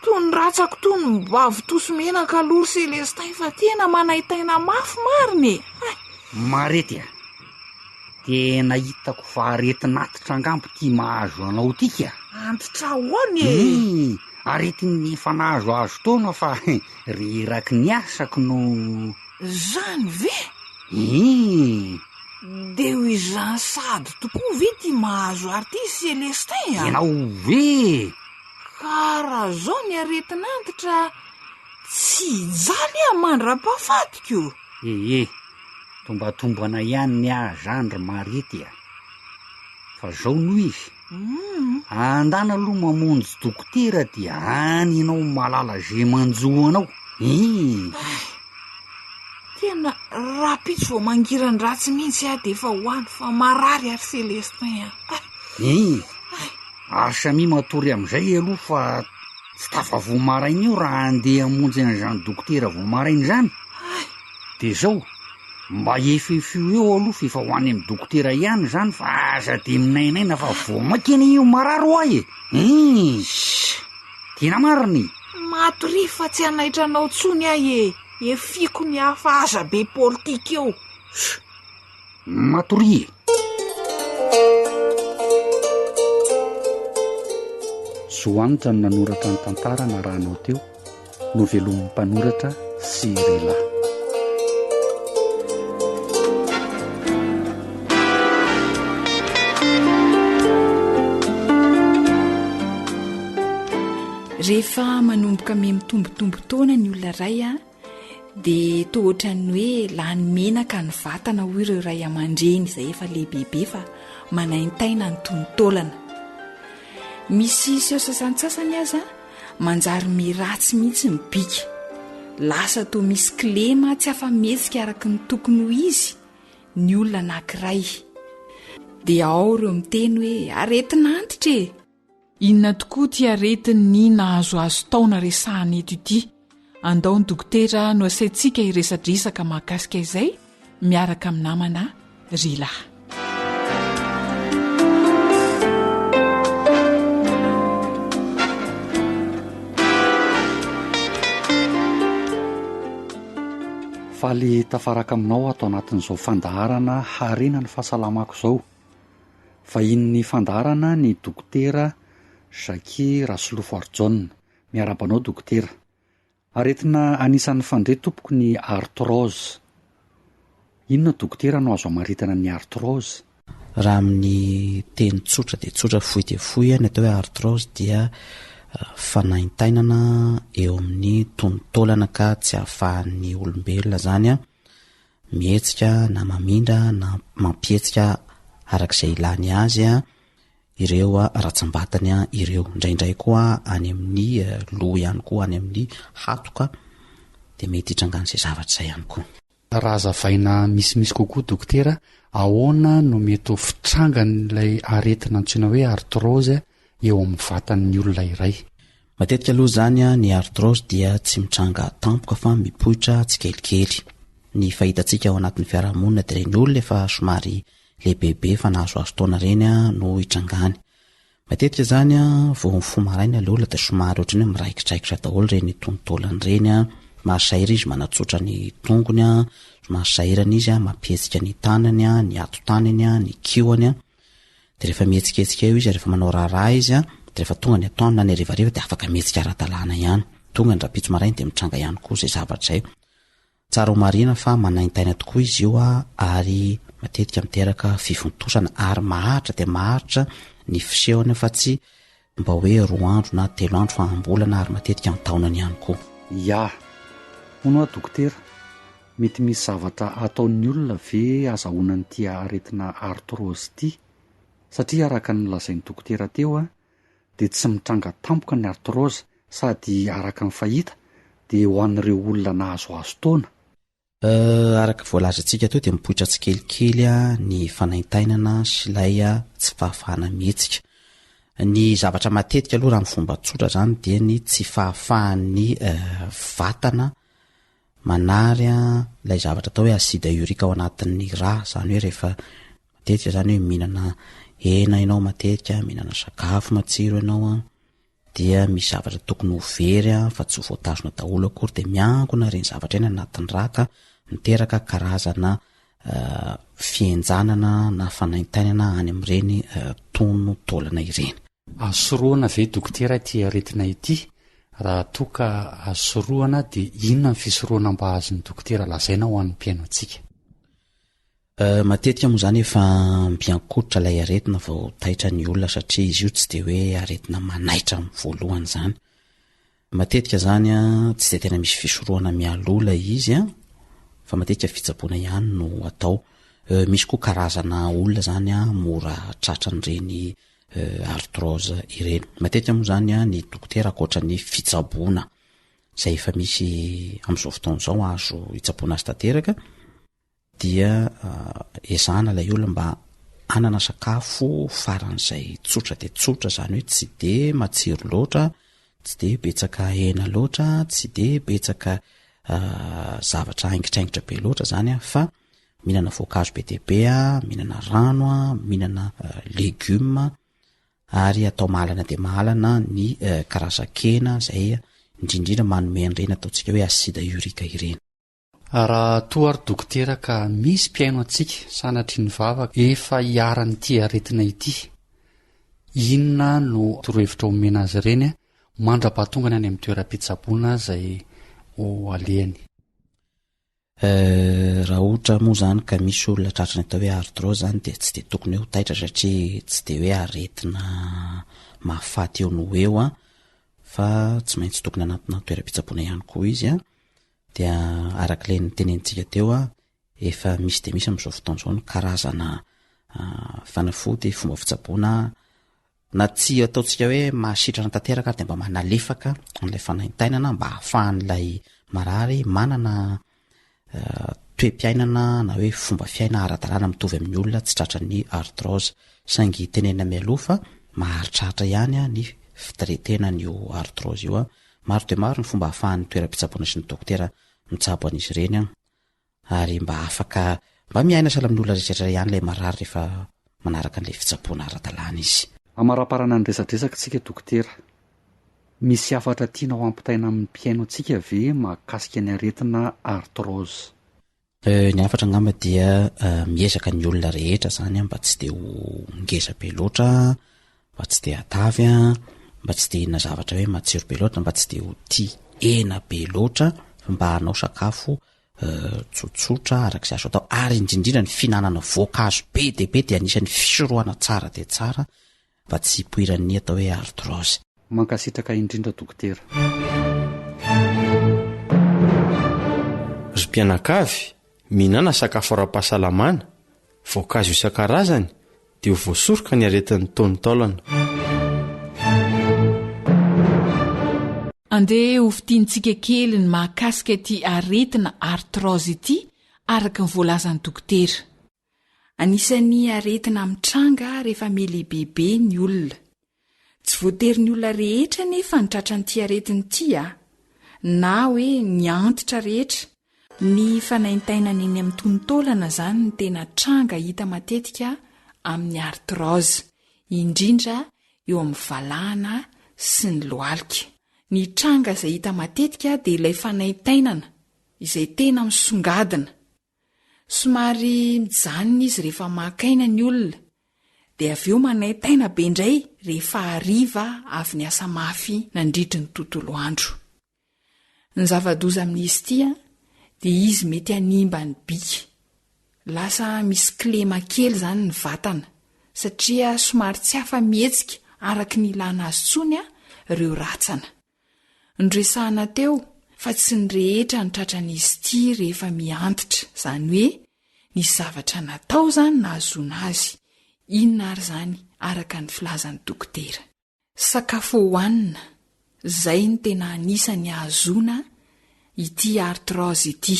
Toy ny ratsako toy ny bavo tosy menaka aloha ry Celestin fa tena manaintaina mafy marina e! Hay! Marety a! Tena hitako fa aretin'atitra angamba ity mahazo anao ity ka! Antitra ahoana e? Hum! Aretin'ny efa nahazoazo taona fa reraky ny asako no. Zany ve? Hum! Dia ho izany sahady tokoa ve ity mahazo ahy ity Celestin a? Tena ho ve? Ka raha zao ny aretin'antitra tsy hijaly aho mandra-pahafatiko. Ee, tombatombana ihany ny ahy zany ry Marety a! Fa zao no izy, andana aloha mamonjy dokotera dia any ianao mahalala ze manjo anao, ii. Tena rahampitso vao mangiran-dratsy mihitsy aho dia efa ho any fa marary ary Celestin a! Ii, ary samia matory amin'izay aloha fa tsy tafavoa maraina io raha handeha hamonjy an'izany dokotera vao maraina izany. Dia izao, mba efefio eo aloha fa efa ho any amin'ny dokotera ihany izany fa aza dia minainaina fa vao mainka anie io marary hoa e! Hum! Tena marina e! Matoria fa tsy hanaitra anao tsony aho e! Efiko ny hafa aza be politika eo! Sh! Matoria e! Zo Hanitra no nanoratra ny tantara narahanao teo. Novelomin'ny mpanoratra sy Rila. Rehefa manomboka miha-mitombotombo taona ny olona iray dia toa ohatran'ny hoe lany menaka ny vatana hoy ireo ray aman-dreny izay efa lehibebe fa manaintaina ny tonon-taolana. Misy seho sasantsasany aza Manjary miharatsy mihitsy ny bika. Lasa toa misy kilema tsy afa-mihetsika araka ny tokony ho izy ny olona anankiray. Dia ao ireo miteny hoe aretin'antitra e! Inona tokoa ity aretin'ny nahazoazo taona resahana eto ity? Andao ny dokotera no asaintsika hiresadresaka mahakasika izay miaraka amin'ny namana Rila. Faly tafaraka aminao ato anatin'izao fandaharana Harena ny fahasalamako izao. Vahinin'ny fandaharana ny Dokotera Jacques Rasolofoarijaona. Miarahaba anao Dokotera. Aretina anisan'ny fandre tompoko ny arthrose. Inona dokotera no azo amaritana ny arthrose? Raha amin'ny teny tsotra dia tsotra, fohy dia fohy, ny atao hoe arthrose dia. fanaintainana eo amin'ny tonon-taolana ka tsy ahafahan'ny olombelona zany mihetsika na mamindra na mampihetsika araka izay ilany azy ireo ratsambatany ireo. Indraindray koa any amin'ny loha ihany koa, any amin'ny hatoka dia mety hitrangan'izay zavatra izay ihany koa. Raha hazavaina misimisy kokoa dokotera, ahoana no mety ho fitrangan'ilay aretina antsoina hoe arthrose eo amin'ny vatan'ny olona iray? Matetika aloha izany ny arthrose dia tsy mitranga tampoka fa mipoitra tsikelikely. Ny fahitantsika ao anatin'ny fiarahamonina dia ireny olona efa somary lehibebe efa nahazoazo taona ireny no itrangany. Matetika izany an, vao mifoha maraina ilay olona dia somary ohatran'ny hoe miraikidraikitra daholo ireny tonon-taolany ireny an, somary sahirana izy manatsotra ny tongony an, somary sahirana izy an mampihetsika ny tanany an, ny hatotanany an, ny kihony an, dia rehefa mihetsiketsika eo izy, rehefa manao raharaha izy an, dia rehefa tonga ny atoandro na ny harivariva dia afaka mihetsika ara-dalàna ihany, tonga ny rahampitso maraina dia mitranga ihany koa izay zavatra izay. Tsara ho marihina fa manaintaina tokoa izy io ary matetika miteraka fivontosana ary maharitra dia maharitra ny fisehony fa tsy mba hoe roa andro na telo andro fa am-bolana ary matetika an-taonany ihany koa. Ya! Hono hoa dokotera, mety misy zavatra ataon'ny olona ve azahoana an'ity aretina arthrose ity? Satria araka ny nolazain'ny dokotera teo dia tsy mitranga tampoka ny arthrose sady araka ny fahita dia ho an'ireo olona nahazoazo taona. Araka voalazantsika teo dia mipoitra tsikelikely ny fanaintainana sy ilay tsy fahafahana mihetsika. Ny zavatra matetika aloha raha ny fomba tsotra izany dia ny tsy fahafahan'ny vatana manary ilay zavatra atao hoe acide urique ao anatin'ny rà, izany hoe rehefa Matetika zany hoe mihinana hena ianao matetika, mihinana sakafo matsiro ianao an, dia misy zavatra tokony ho very an, fa tsy ho voatazona daholo akory dia miangona ireny zavatra ireny anatin'ny rà ka miteraka karazana fihenjanana na fanaintainana any amin'ireny tono taolana ireny. Azo sorohana ve dokotera ity aretina ity? Raha toa ka azo sorohana dia inona ny fisorohana mba azon'ny dokotera lazaina ho an'ny mpihaino antsika? Matetika moa izany efa miankotra ilay aretina vao taitra ny olona satria izy io tsy dia hoe aretina manaitra amin'ny voalohany izany. Matetika izany tsy dia tena misy fisorohana mialoha ilay izy fa matetika fitsaboana ihany no atao. Misy koa karazana olona izany mora tratran'ireny arthrose ireny. Matetika moa izany ny dokotera ankoatra ny fitsaboana izay efa misy amin'izao fotoana izao azo itsaboana azy tanteraka dia ezahana ilay olona mba hanana sakafo faran'izay tsotra dia tsotra, izany hoe tsy de matsiro loatra, tsy de betsaka hena loatra, tsy de betsaka zavatra haingitraingitra be loatra zany an, fa mihinana voankazo be dia be an, mihinana rano an, mihinana legioma ary atao mahalana dia mahalana ny karazan-kena izay indrindra indrindra manome an'ireny ataontsika hoe acide urique ireny. Raha toa ary dokotera ka misy mpihaino antsika sanatria ny vava efa iharan'ity aretina ity, inona no torohevitra omena azy ireny mandra-pahatongany any amin'ny toeram-pitsaboana izay ho alehany? Raha ohatra moa izany ka misy olona tratran'ny atao hoe arthrose izany dia tsy dia tokony hoe ho taitra satria tsy dia hoe aretina mahafaty eo no ho eo an, fa tsy maintsy tokony hanantona toeram-pitsaboana ihany koa izy an. Dia araka ilay notenenintsika teo an, efa misy dia misy amin'izao fotoana izao ny karazana fanafody, fomba fitsaboana na tsy ataontsika hoe mahasitrana tanteraka ary dia mba manalefaka an'ilay fanaintainana mba hahafahan'ilay marary manana toe-piainana na hoe fomba fiaina ara-dalàna mitovy amin'ny olona tsy tratran'ny arthrose. Saingy tenenina mialoha fa maharitraritra ihany ny fitretena an'io arthrose io. Maro dia maro ny fomba ahafahan'ny toeram-pitsaboana sy ny dokotera mitsabo an'izy ireny an, ary mba afaka mba miaina sahala amin'ny olona rehetra ihany ilay marary rehefa manaraka an'ilay fitsaboana ara-dalàna izy. Hamaraparana ny resadresaka tsika dokotera. Misy hafatra tianao hampitaina amin'ny mpihaino antsika ve mahakasika ny aretina arthrose? Ny hafatra angamba dia miezaka ny olona rehetra zany mba tsy de ho ngeza be loatra, mba tsy de hatavy an, mba tsy de hihinana zavatra hoe matsiro be loatra, mba tsy de ho tia hena be loatra fa mba hanao sakafo tsotsotra araka izay azo atao, ary indrindrindra ny fihinanana voankazo be dia be dia anisan'ny fisorohana tsara dia tsara mba tsy hipoiran'ny atao hoe arthrose. Mankasitraka indrindra Dokotera. Ry mpianakavy, mihinàna sakafo ara-pahasalamana, voankazo isan-karazany, dia ho voasoroka ny aretin'ny tonon-taolana. Andeha ho fintinintsika kely ny mahakasika ity aretina arthrose ity araka ny voalazan'ny dokotera. Anisan'ny aretina mitranga rehefa miha-lehibebe ny olona. Tsy voatery ny olona rehetra anefa no tratran'ity aretina ity a! Na hoe ny antitra rehetra. Ny fanaintainana eny amin'ny tonon-taolana izany no tena tranga hita matetika amin'ny arthrose, indrindra eo amin'ny valahana sy ny lohalika. Ny tranga izay hita matetika dia ilay fanaintainana izay tena misongadina. Somary mijanona izy rehefa maka aina ny olona, dia avy eo manaintaina be indray rehefa hariva avy niasa mafy nandritry ny tontolo andro. Ny zava-doza amin'izy ity dia izy mety hanimba ny bika. Lasa misy kilema kely izany ny vatana, satria somary tsy afa-mihetsika araka ny ilana azy intsony ireo ratsana. Noresahana teo fa tsy ny rehetra no tratran'izy ity rehefa miha-antitra, izany hoe nisy zavatra natao izany nahazoana azy. Inona ary izany araka ny filazan'ny dokotera? Sakafo hohanina, izay no tena anisan'ny ahazoana ity arthrose ity.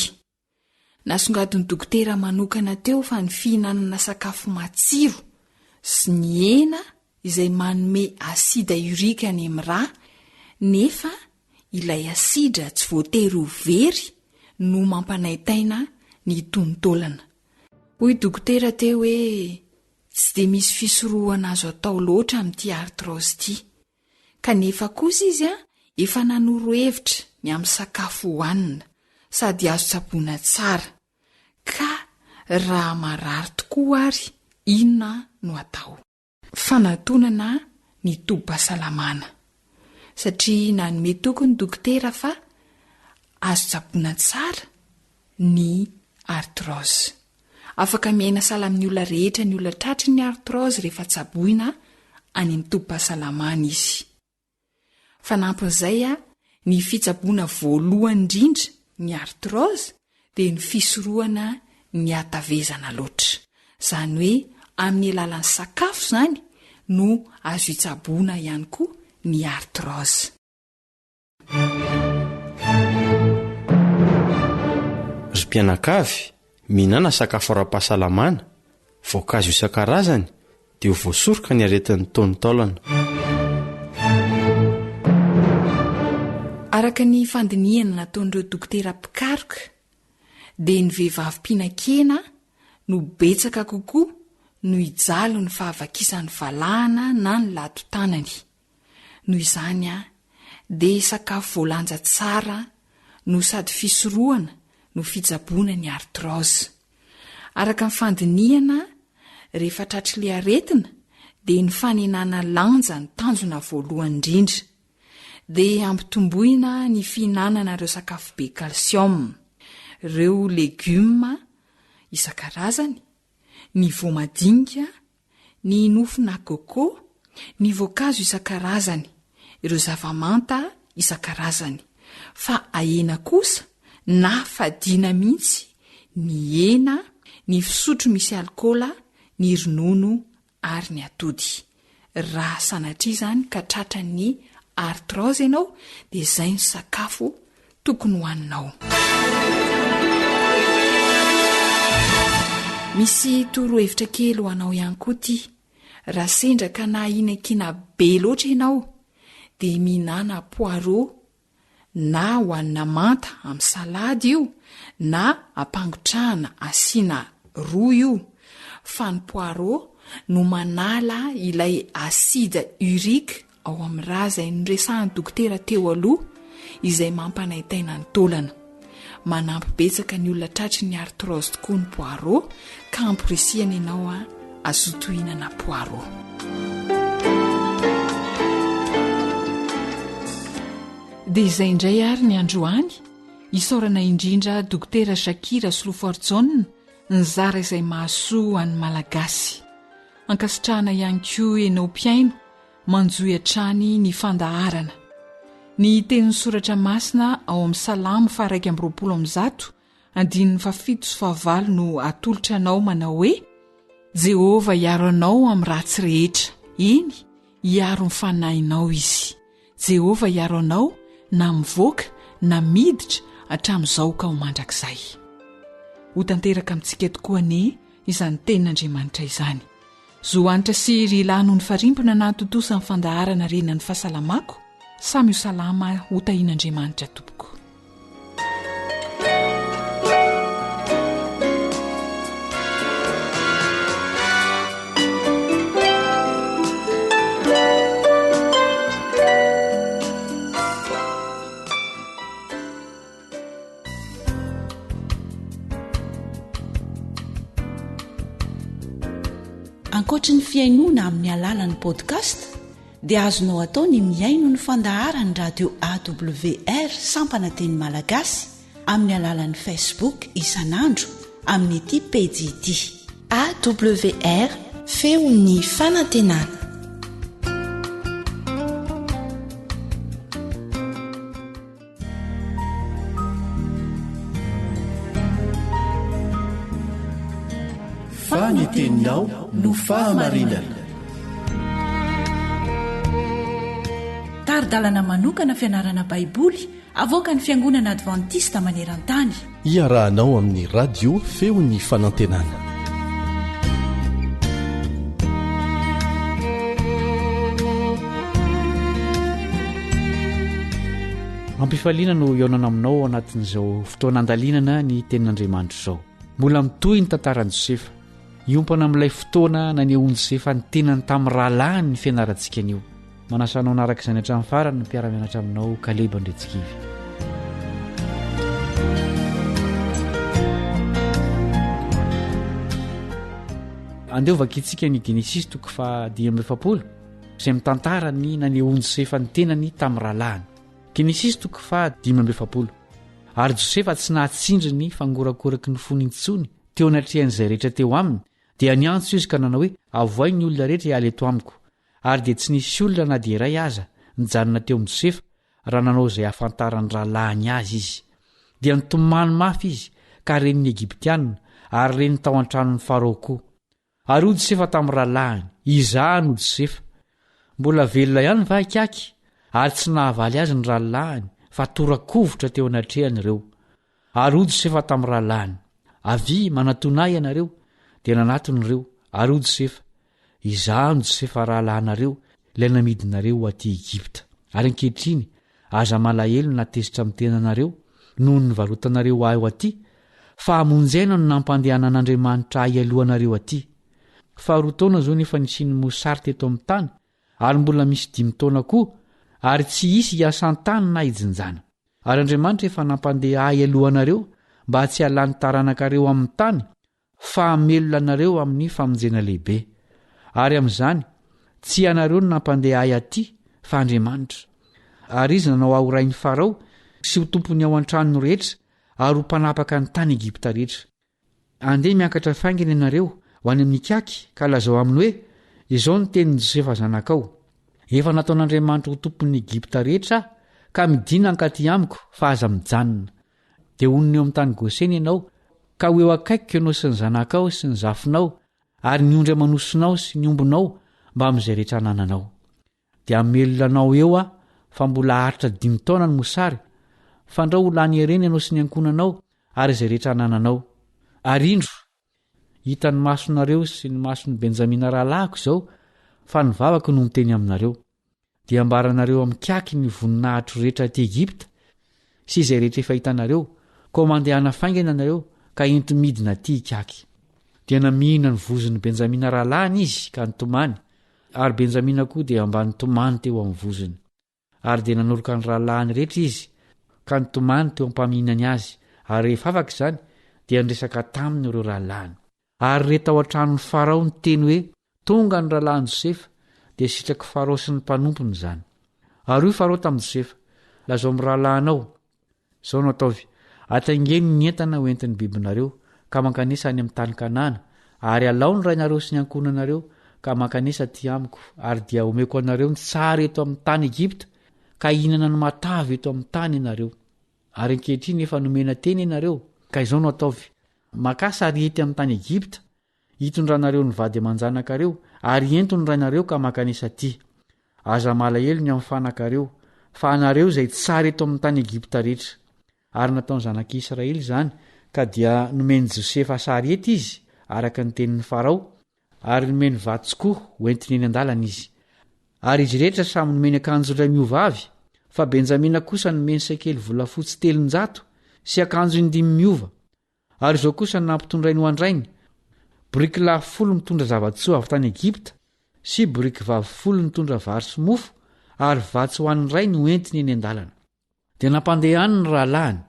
Nasongadin'ny dokotera manokana teo fa ny fihinanana sakafo matsiro sy ny hena izay manome acide urique any amin'ny rà nefa ilay asidra tsy voatery ho very no mampanaintaina ny tonon-taolana. Hoy dokotera teo hoe tsy dia misy fisorohana azo atao loatra amin'ity arthrose ity. Kanefa kosa izy efa nanoro hevitra ny amin'ny sakafo hohanina sady azo tsaboina tsara. Ka raha marary tokoa ary inona no atao? Fanatonana ny tobim-pahasalamana satria nanome toky ny dokotera fa azo tsaboina tsara ny arthrose. Afaka miaina sahala amin'ny olona rehetra ny olona tratry ny arthrose rehefa tsaboina any amin'ny tobim-pahasalamana izy. Fanampin'izay, ny fitsaboana voalohany indrindra ny arthrose dia ny fisorohana ny hatavezana loatra. Izany hoe amin'ny alalan'ny sakafo izany no azo itsaboana ihany koa ny arthrose. Ry mpianakavy, mihinàna sakafo ara-pahasalamana, voankazo isan-karazany, dia ho voasoroka ny aretin'ny tonon-taolana. Araka ny fandinihana nataon'ireo dokotera mpikaroka dia ny vehivavy mpihinan-kena no betsaka kokoa no hijaly ny fahavakisan'ny valahana na ny lato-tanany. Noho izany, dia sakafo voalanja tsara no sady fisorohana no fitsaboana ny arthrose. Araka ny fandinihana, rehefa tratr'ilay aretina dia ny fanenana lanja no tanjona voalohany indrindra. Dia ampitomboina ny fihinanana ireo sakafo be calcium, ireo legioma isan-karazany, ny voamadinika, ny nofona coco, ny voankazo isan-karazany, ireo zava-manta isan-karazany, fa ahena kosa na fadiana mihitsy ny hena, ny fisotro misy alikaola, ny ronono ary ny atody. Raha sanatria izany ka tratran'ny arthrose ianao dia izay no sakafo tokony hohaninao. Misy torohevitra kely ho anao ihany koa ity, raha sendra ka nahinan-kena be loatra ianao dia mihinàna poireau na hohanina manta amin'ny salady io na ampangotrahana asiana ro io fa ny poireau no manala ilay acide urique ao amin'ny ra izay noresahan'ny dokotera teo aloha izay mampanaintaina ny taolana. Manampy betsaka ny olona tratry ny arthrose tokoa ny poireau ka amporisihana ianao hazoto hihinana poireau. Dia izay indray ary ny androany, isaorana indrindra Dokotera Jacques Rasolofoarijaona nizara izay mahasoa an'ny Malagasy. Ankasitrahana ihany koa ianao mpihaino. Manjohy hatrany ny fandaharana. Ny tenin'ny Soratra Masina ao amin'ny Salamo faha-121, andininy fahafito sy fahavalo no atolotra anao manao hoe, Jehovah hiaro anao amin'ny ratsy rehetra, eny, hiaro ny fanahinao Izy. Jehovah hiaro anao na mivoaka na miditra hatramin'izao ka ho mandrakizay. Ho tanteraka amintsika tokoa anie izany tenin'Andriamanitra izany. Zo Hanitra sy ry lahy noho ny farimbona nahatontosa ny fandaharana Rena ny fahasalamako, samy ho salama ho tahian'Andriamanitra tompoko. Ankoatry ny fihainoana amin'ny alalan'ny podcast dia azonao atao ny mihaino ny fandaharan'ny radio AWR sampana teny malagasy amin'ny alalan'ny Facebook isan'andro amin'ity pejy ity. AWR, feon'ny fanantenana. Fa ny teninao no fahamarinana. Tari-dalana manokana fianarana Baiboly avoakan'ny Fiangonana Advantista maneran-tany. Iarahanao amin'ny Radio Feon'ny Fanantenana. Ampifaliana no hihaonana aminao ao anatin'izao fotoana andalinana ny tenin'Andriamanitra izao. Mbola mitohy ny tantaran'i Josefa. Hiompana amin'ilay fotoana nanehoan'i Josefa ny tenany tamin'ny rahalahiny ny fianarantsika anio. Manasa anao hanaraka izany hatramin'ny farany ny mpiara-mianatra aminao Kaleba Andriantsikivy. Andeha ho vakintsika ny Genesisy toko faha 45 izay mitantara ny nanehoan'i Josefa ny tenany tamin'ny rahalahiny. Genesisy toko faha 45. Ary Josefa tsy nahatsindry ny fangorakoraky ny fony intsony teo anatrehan'izay rehetra teo aminy, dia niantso izy ka nanao hoe, Avohay ny olona rehetra hiala eto amiko. Ary dia tsy nisy olona na dia iray aza nijanona teo amin'i Josefa raha nanao izay hahafantaran'ny rahalahiny azy izy. Dia nitomany mafy izy, ka ren'ny Egyptiana, ary ren'ny tao an-tranon'i Farao koa. Ary hoy Josefa tamin'ny rahalahiny, Izaho no Josefa. Mbola velona ihany va ikaky? Ary tsy nahavaly azy ny rahalahiny, fa tora-kovitra teo anatrehany ireo. Ary hoy Josefa tamin'ny rahalahiny, Avia, manatòna ahy ianareo. Dia nanatona ireo. Ary hoy Josefa, Izaho no Josefa rahalahinareo, ilay namidinareo ho aty Egypta. Ary ankehitriny, aza malahelo na tezitra amin'ny tenanareo, noho ny nivarotanareo ahy ho aty, fa hamonjy aina no nampandehanan'Andriamanitra ahy hialoha anareo aty. Fa roa taona izao no efa nisian'ny mosary teto amin'ny tany, ary mbola misy dimy taona koa, ary tsy hisy hiasan-tany na hijinjana. Ary Andriamanitra efa nampandeha ahy hialoha anareo, mba tsy halan'ny taranakareo amin'ny tany, fa hamelona anareo amin'ny famonjena lehibe. Ary amin'izany, tsy ianareo no nampandeha ahy aty, fa Andriamanitra. Ary Izy nanao ahy ho rain'i Farao sy ho tompon'ny ao an-tranony rehetra ary ho mpanapaka ny tany Egypta rehetra. Andeha miakatra faingana ianareo ho any amin'Ikaky ka lazao aminy hoe, Izao no tenin'i Josefa zanakao, Efa nataon'Andriamanitra ho tompon'ny Egypta rehetra aho, ka midìna hankaty amiko, fa aza mijanona. Dia honina eo amin'ny tany Gosena ianao, ka ho eo akaikiko ianao sy ny zanakao sy ny zafinao ary ny ondry aman'osinao sy ny ombinao mbamin'izay rehetra anananao. Dia hamelona anao eo aho, fa mbola haharitra dimy taona ny mosary, fandrao ho lany herena ianao sy ny ankohonanao ary izay rehetra anananao. Ary indro, hitan'ny masonareo sy ny mason'i Benjamina rahalahiko izao, fa ny vavako no miteny aminareo. Dia ambaranareo amin-kiaky ny voninahitro rehetra aty Egypta sy izay rehetra efa hitanareo, koa mandehana faingana ianareo ka ento midina aty ikaky. Dia namihina ny vozon'i Benjamina rahalahiny izy ka nitomany, ary Benjamina koa dia mba nitomany teo amin'ny vozony. Ary dia nanoroka ny rahalahiny rehetra izy ka nitomany teo am-pamihinany azy, ary rehefa afaka izany, dia niresaka taminy ireo rahalahiny. Ary re tao an-tranon'i Farao ny teny hoe, Tonga ny rahalahin'i Josefa, dia sitrak'i Farao sy ny mpanompony izany. Ary hoy Farao tamin'i Josefa, Lazao amin'ny rahalahinao, Izao no ataovy, Ataingeno ny entana ho entin'ny bibinareo, ka mankanesa any amin'ny tany Kanana, ary alao ny rainareo sy ny ankohonanareo, ka mankanesa aty amiko, ary dia homeko anareo ny tsara eto amin'ny tany Egypta, ka hihinana ny matavy eto amin'ny tany ianareo. Ary ankehitriny efa nomena teny ianareo, ka izao no ataovy, Makà sariety amin'ny tany Egypta, hitondranareo ny vady aman-janakareo, ary ento ny rainareo ka mankanesa aty. Aza malahelo ny amin'ny fanakareo, fa anareo izay tsara eto amin'ny tany Egypta rehetra. Ary nataon'ny zanak'i Israely izany, ka dia nomen'i Josefa sariety izy, araka ny tenin'i Farao, ary nomeny vatsy koa ho entiny eny an-dalana izy. Ary izy rehetra samy nomeny akanjo indray miova avy, fa Benjamina kosa nomeny sekely volafotsy 300 sy akanjo indimy miova. Ary izao kosa no nampitondrainy ho an-drainy, boriky lahy folo mitondra zava-tsoa avy tany Egypta, sy boriky vavy folo nitondra vary sy mofo ary vatsy ho an'ny rainy ho entiny eny an-dalana. Dia nampandehaniny ny rahalahiny,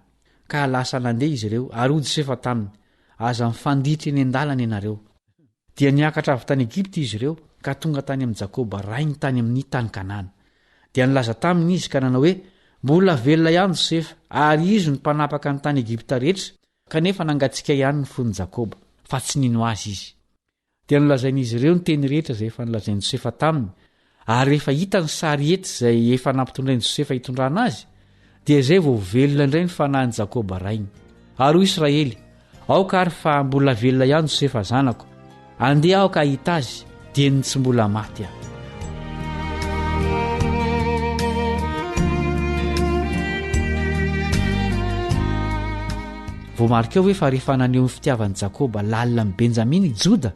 ka lasa nandeha izy ireo, ary hoy Josefa taminy, Aza mifanditra eny an-dalana ianareo. Dia niakatra avy tany Egypta izy ireo, ka tonga tany amin'i Jakoba rainy tany amin'ny tany Kanana. Dia nilaza taminy izy ka nanao hoe, Mbola velona ihany Josefa, ary izy no mpanapaka ny tany Egypta rehetra, kanefa nangatsiaka ihany ny fon'i Jakoba, fa tsy nino azy izy. Dia nolazain'izy ireo ny teny rehetra izay efa nolazain'i Josefa taminy, ary rehefa hita ny sariety izay efa nampitondrain'i Josefa hitondrana azy, dia izay vao velona indray ny fanahin'i Jakoba rainy. Ary hoy Israely, Aoka ary fa mbola velona ihany Josefa zanako, andeha aho ka hahita azy, dieny tsy mbola maty aho. Voamarikao ve fa rehefa naneho ny fitiavan'i Jakoba lalina amin'i Benjamina i Joda,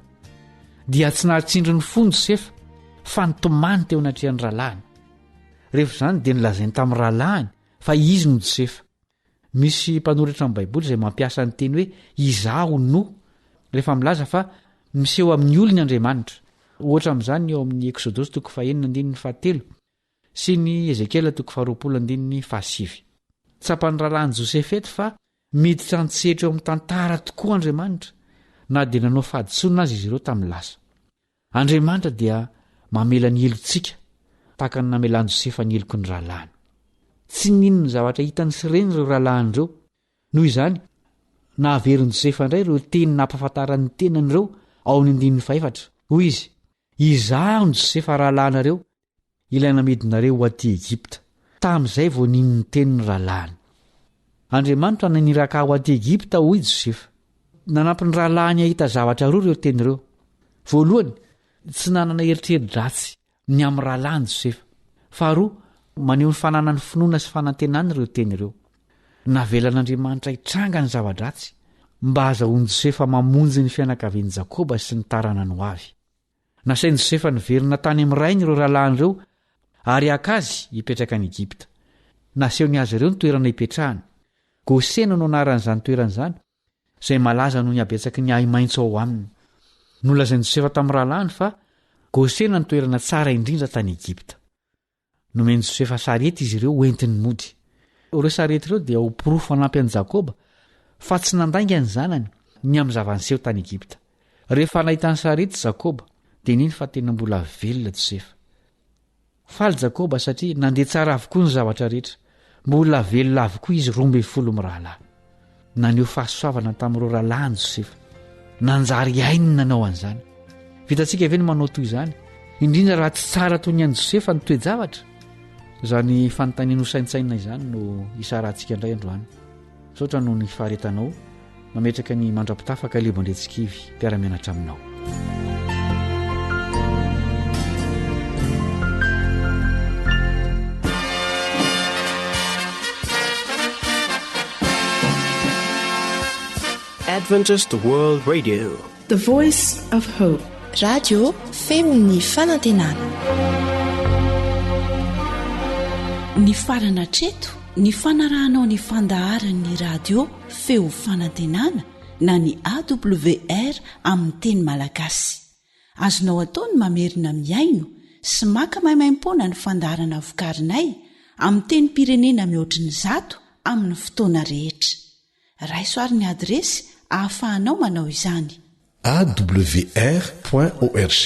dia tsy nahatsindry ny fony Josefa, fa nitomany teo anatrehan'ny rahalahiny. Rehefa izany dia nolazainy tamin'ny rahalahiny fa izy no Josefa. Misy mpanoratra ny Baiboly izay mampiasa ny teny hoe izaho no, rehefa milaza fa miseho amin'ny olony Andriamanitra. Ohatra amin'izany ny ao amin'ny Eksodosy toko fahenina andininy fahatelo sy ny Ezekiela toko faharoapolo andininy fahasivy. Tsapan'ny rahalahin'i Josefa eto fa miditra an-tsehatra eo amin'ny tantara tokoa Andriamanitra, na dia nanao fahadisoana aza izy ireo tamin'ny lasa. Andriamanitra dia mamela ny helotsika, tahaka ny namelan'i Josefa ny heloky ny rahalahiny. Tsy nino ny zavatra hitany sy reny ireo rahalahiny ireo. Noho izany, nahaverin'i Josefa indray ireo teny nampahafantarany ny tenany ireo ao amin'ny andininy fahefatra. Hoy izy, Izaho no Josefa rahalahinareo, ilay namidinareo ho aty Egypta. Tamin'izay vao nino ny teny ny rahalahiny. Andriamanitra no naniraka ahy ho aty Egypta, hoy Josefa. Nanampy ny rahalahiny hahita zavatra roa ireo teny ireo. Voalohany, tsy nanana eritreri-dratsy ny amin'ny rahalahiny Josefa. Faharoa, maneho ny fananany finoana sy fanantenana ireo teny ireo. Navelan'Andriamanitra hitranga ny zava-dratsy mba hahazahoan'i Josefa mamonjy ny fianakavian'i Jakoba sy ny taranany ho avy. Nasain'i Josefa niverina tany amin'ny rainy ireo rahalahiny ireo ary haka azy hipetraka any Egypta. Nasehony azy ireo ny toerana hipetrahany. Gosena no anaran'izany toerana izany, izay malaza noho ny habetsaky ny ahi-maitso ao aminy. Nolazain'i Josefa tamin'ny rahalahiny fa Gosena no toerana tsara indrindra tany Egypta. Nomen'i Josefa sarety izy ireo hoentiny mody. Ireo sarety ireo dia ho porofo hanampy an'i Jakoba fa tsy nandainga ny zanany ny amin'ny zava-niseho tany Egypta. Rehefa nahita ny sarety Jakoba, dia nino fa tena mbola velona Josefa. Faly Jakoba satria nandeha tsara avokoa ny zavatra rehetra. Mbola velona avokoa izy 12 mirahalahy. Naneho fahasoavana tamin'ireo rahalahiny Josefa. Nanjary hainy ny nanao an'izany. Vitantsika ve ny manao toy izany, indrindra raha tsy tsara toy ny an'i Josefa ny toe-javatra? Izany fanontaniana hosaintsainina izany no hisarahantsika indray androany. Misaotra noho ny faharetanao. Mametraka ny mandra-pitafa Kalebo Andriantsikivy, mpiara-mianatra aminao. Adventist World Radio. The Voice of Hope. Radio feon'ny fanantenana. Nifarana hatreto ny fanarahanao ny fandaharan'ny radio Feo Fanantenana na ny AWR amin'ny teny malagasy. Azonao atao ny mamerina mihaino sy maka maimaimpoana ny fandaharana vokarinay amin'ny tenim-pirenena mihoatry ny zato amin'ny fotoana rehetra. Raiso ary ny adiresy ahafahanao manao izany. Awr point org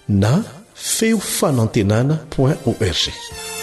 na feo fanantenana point org.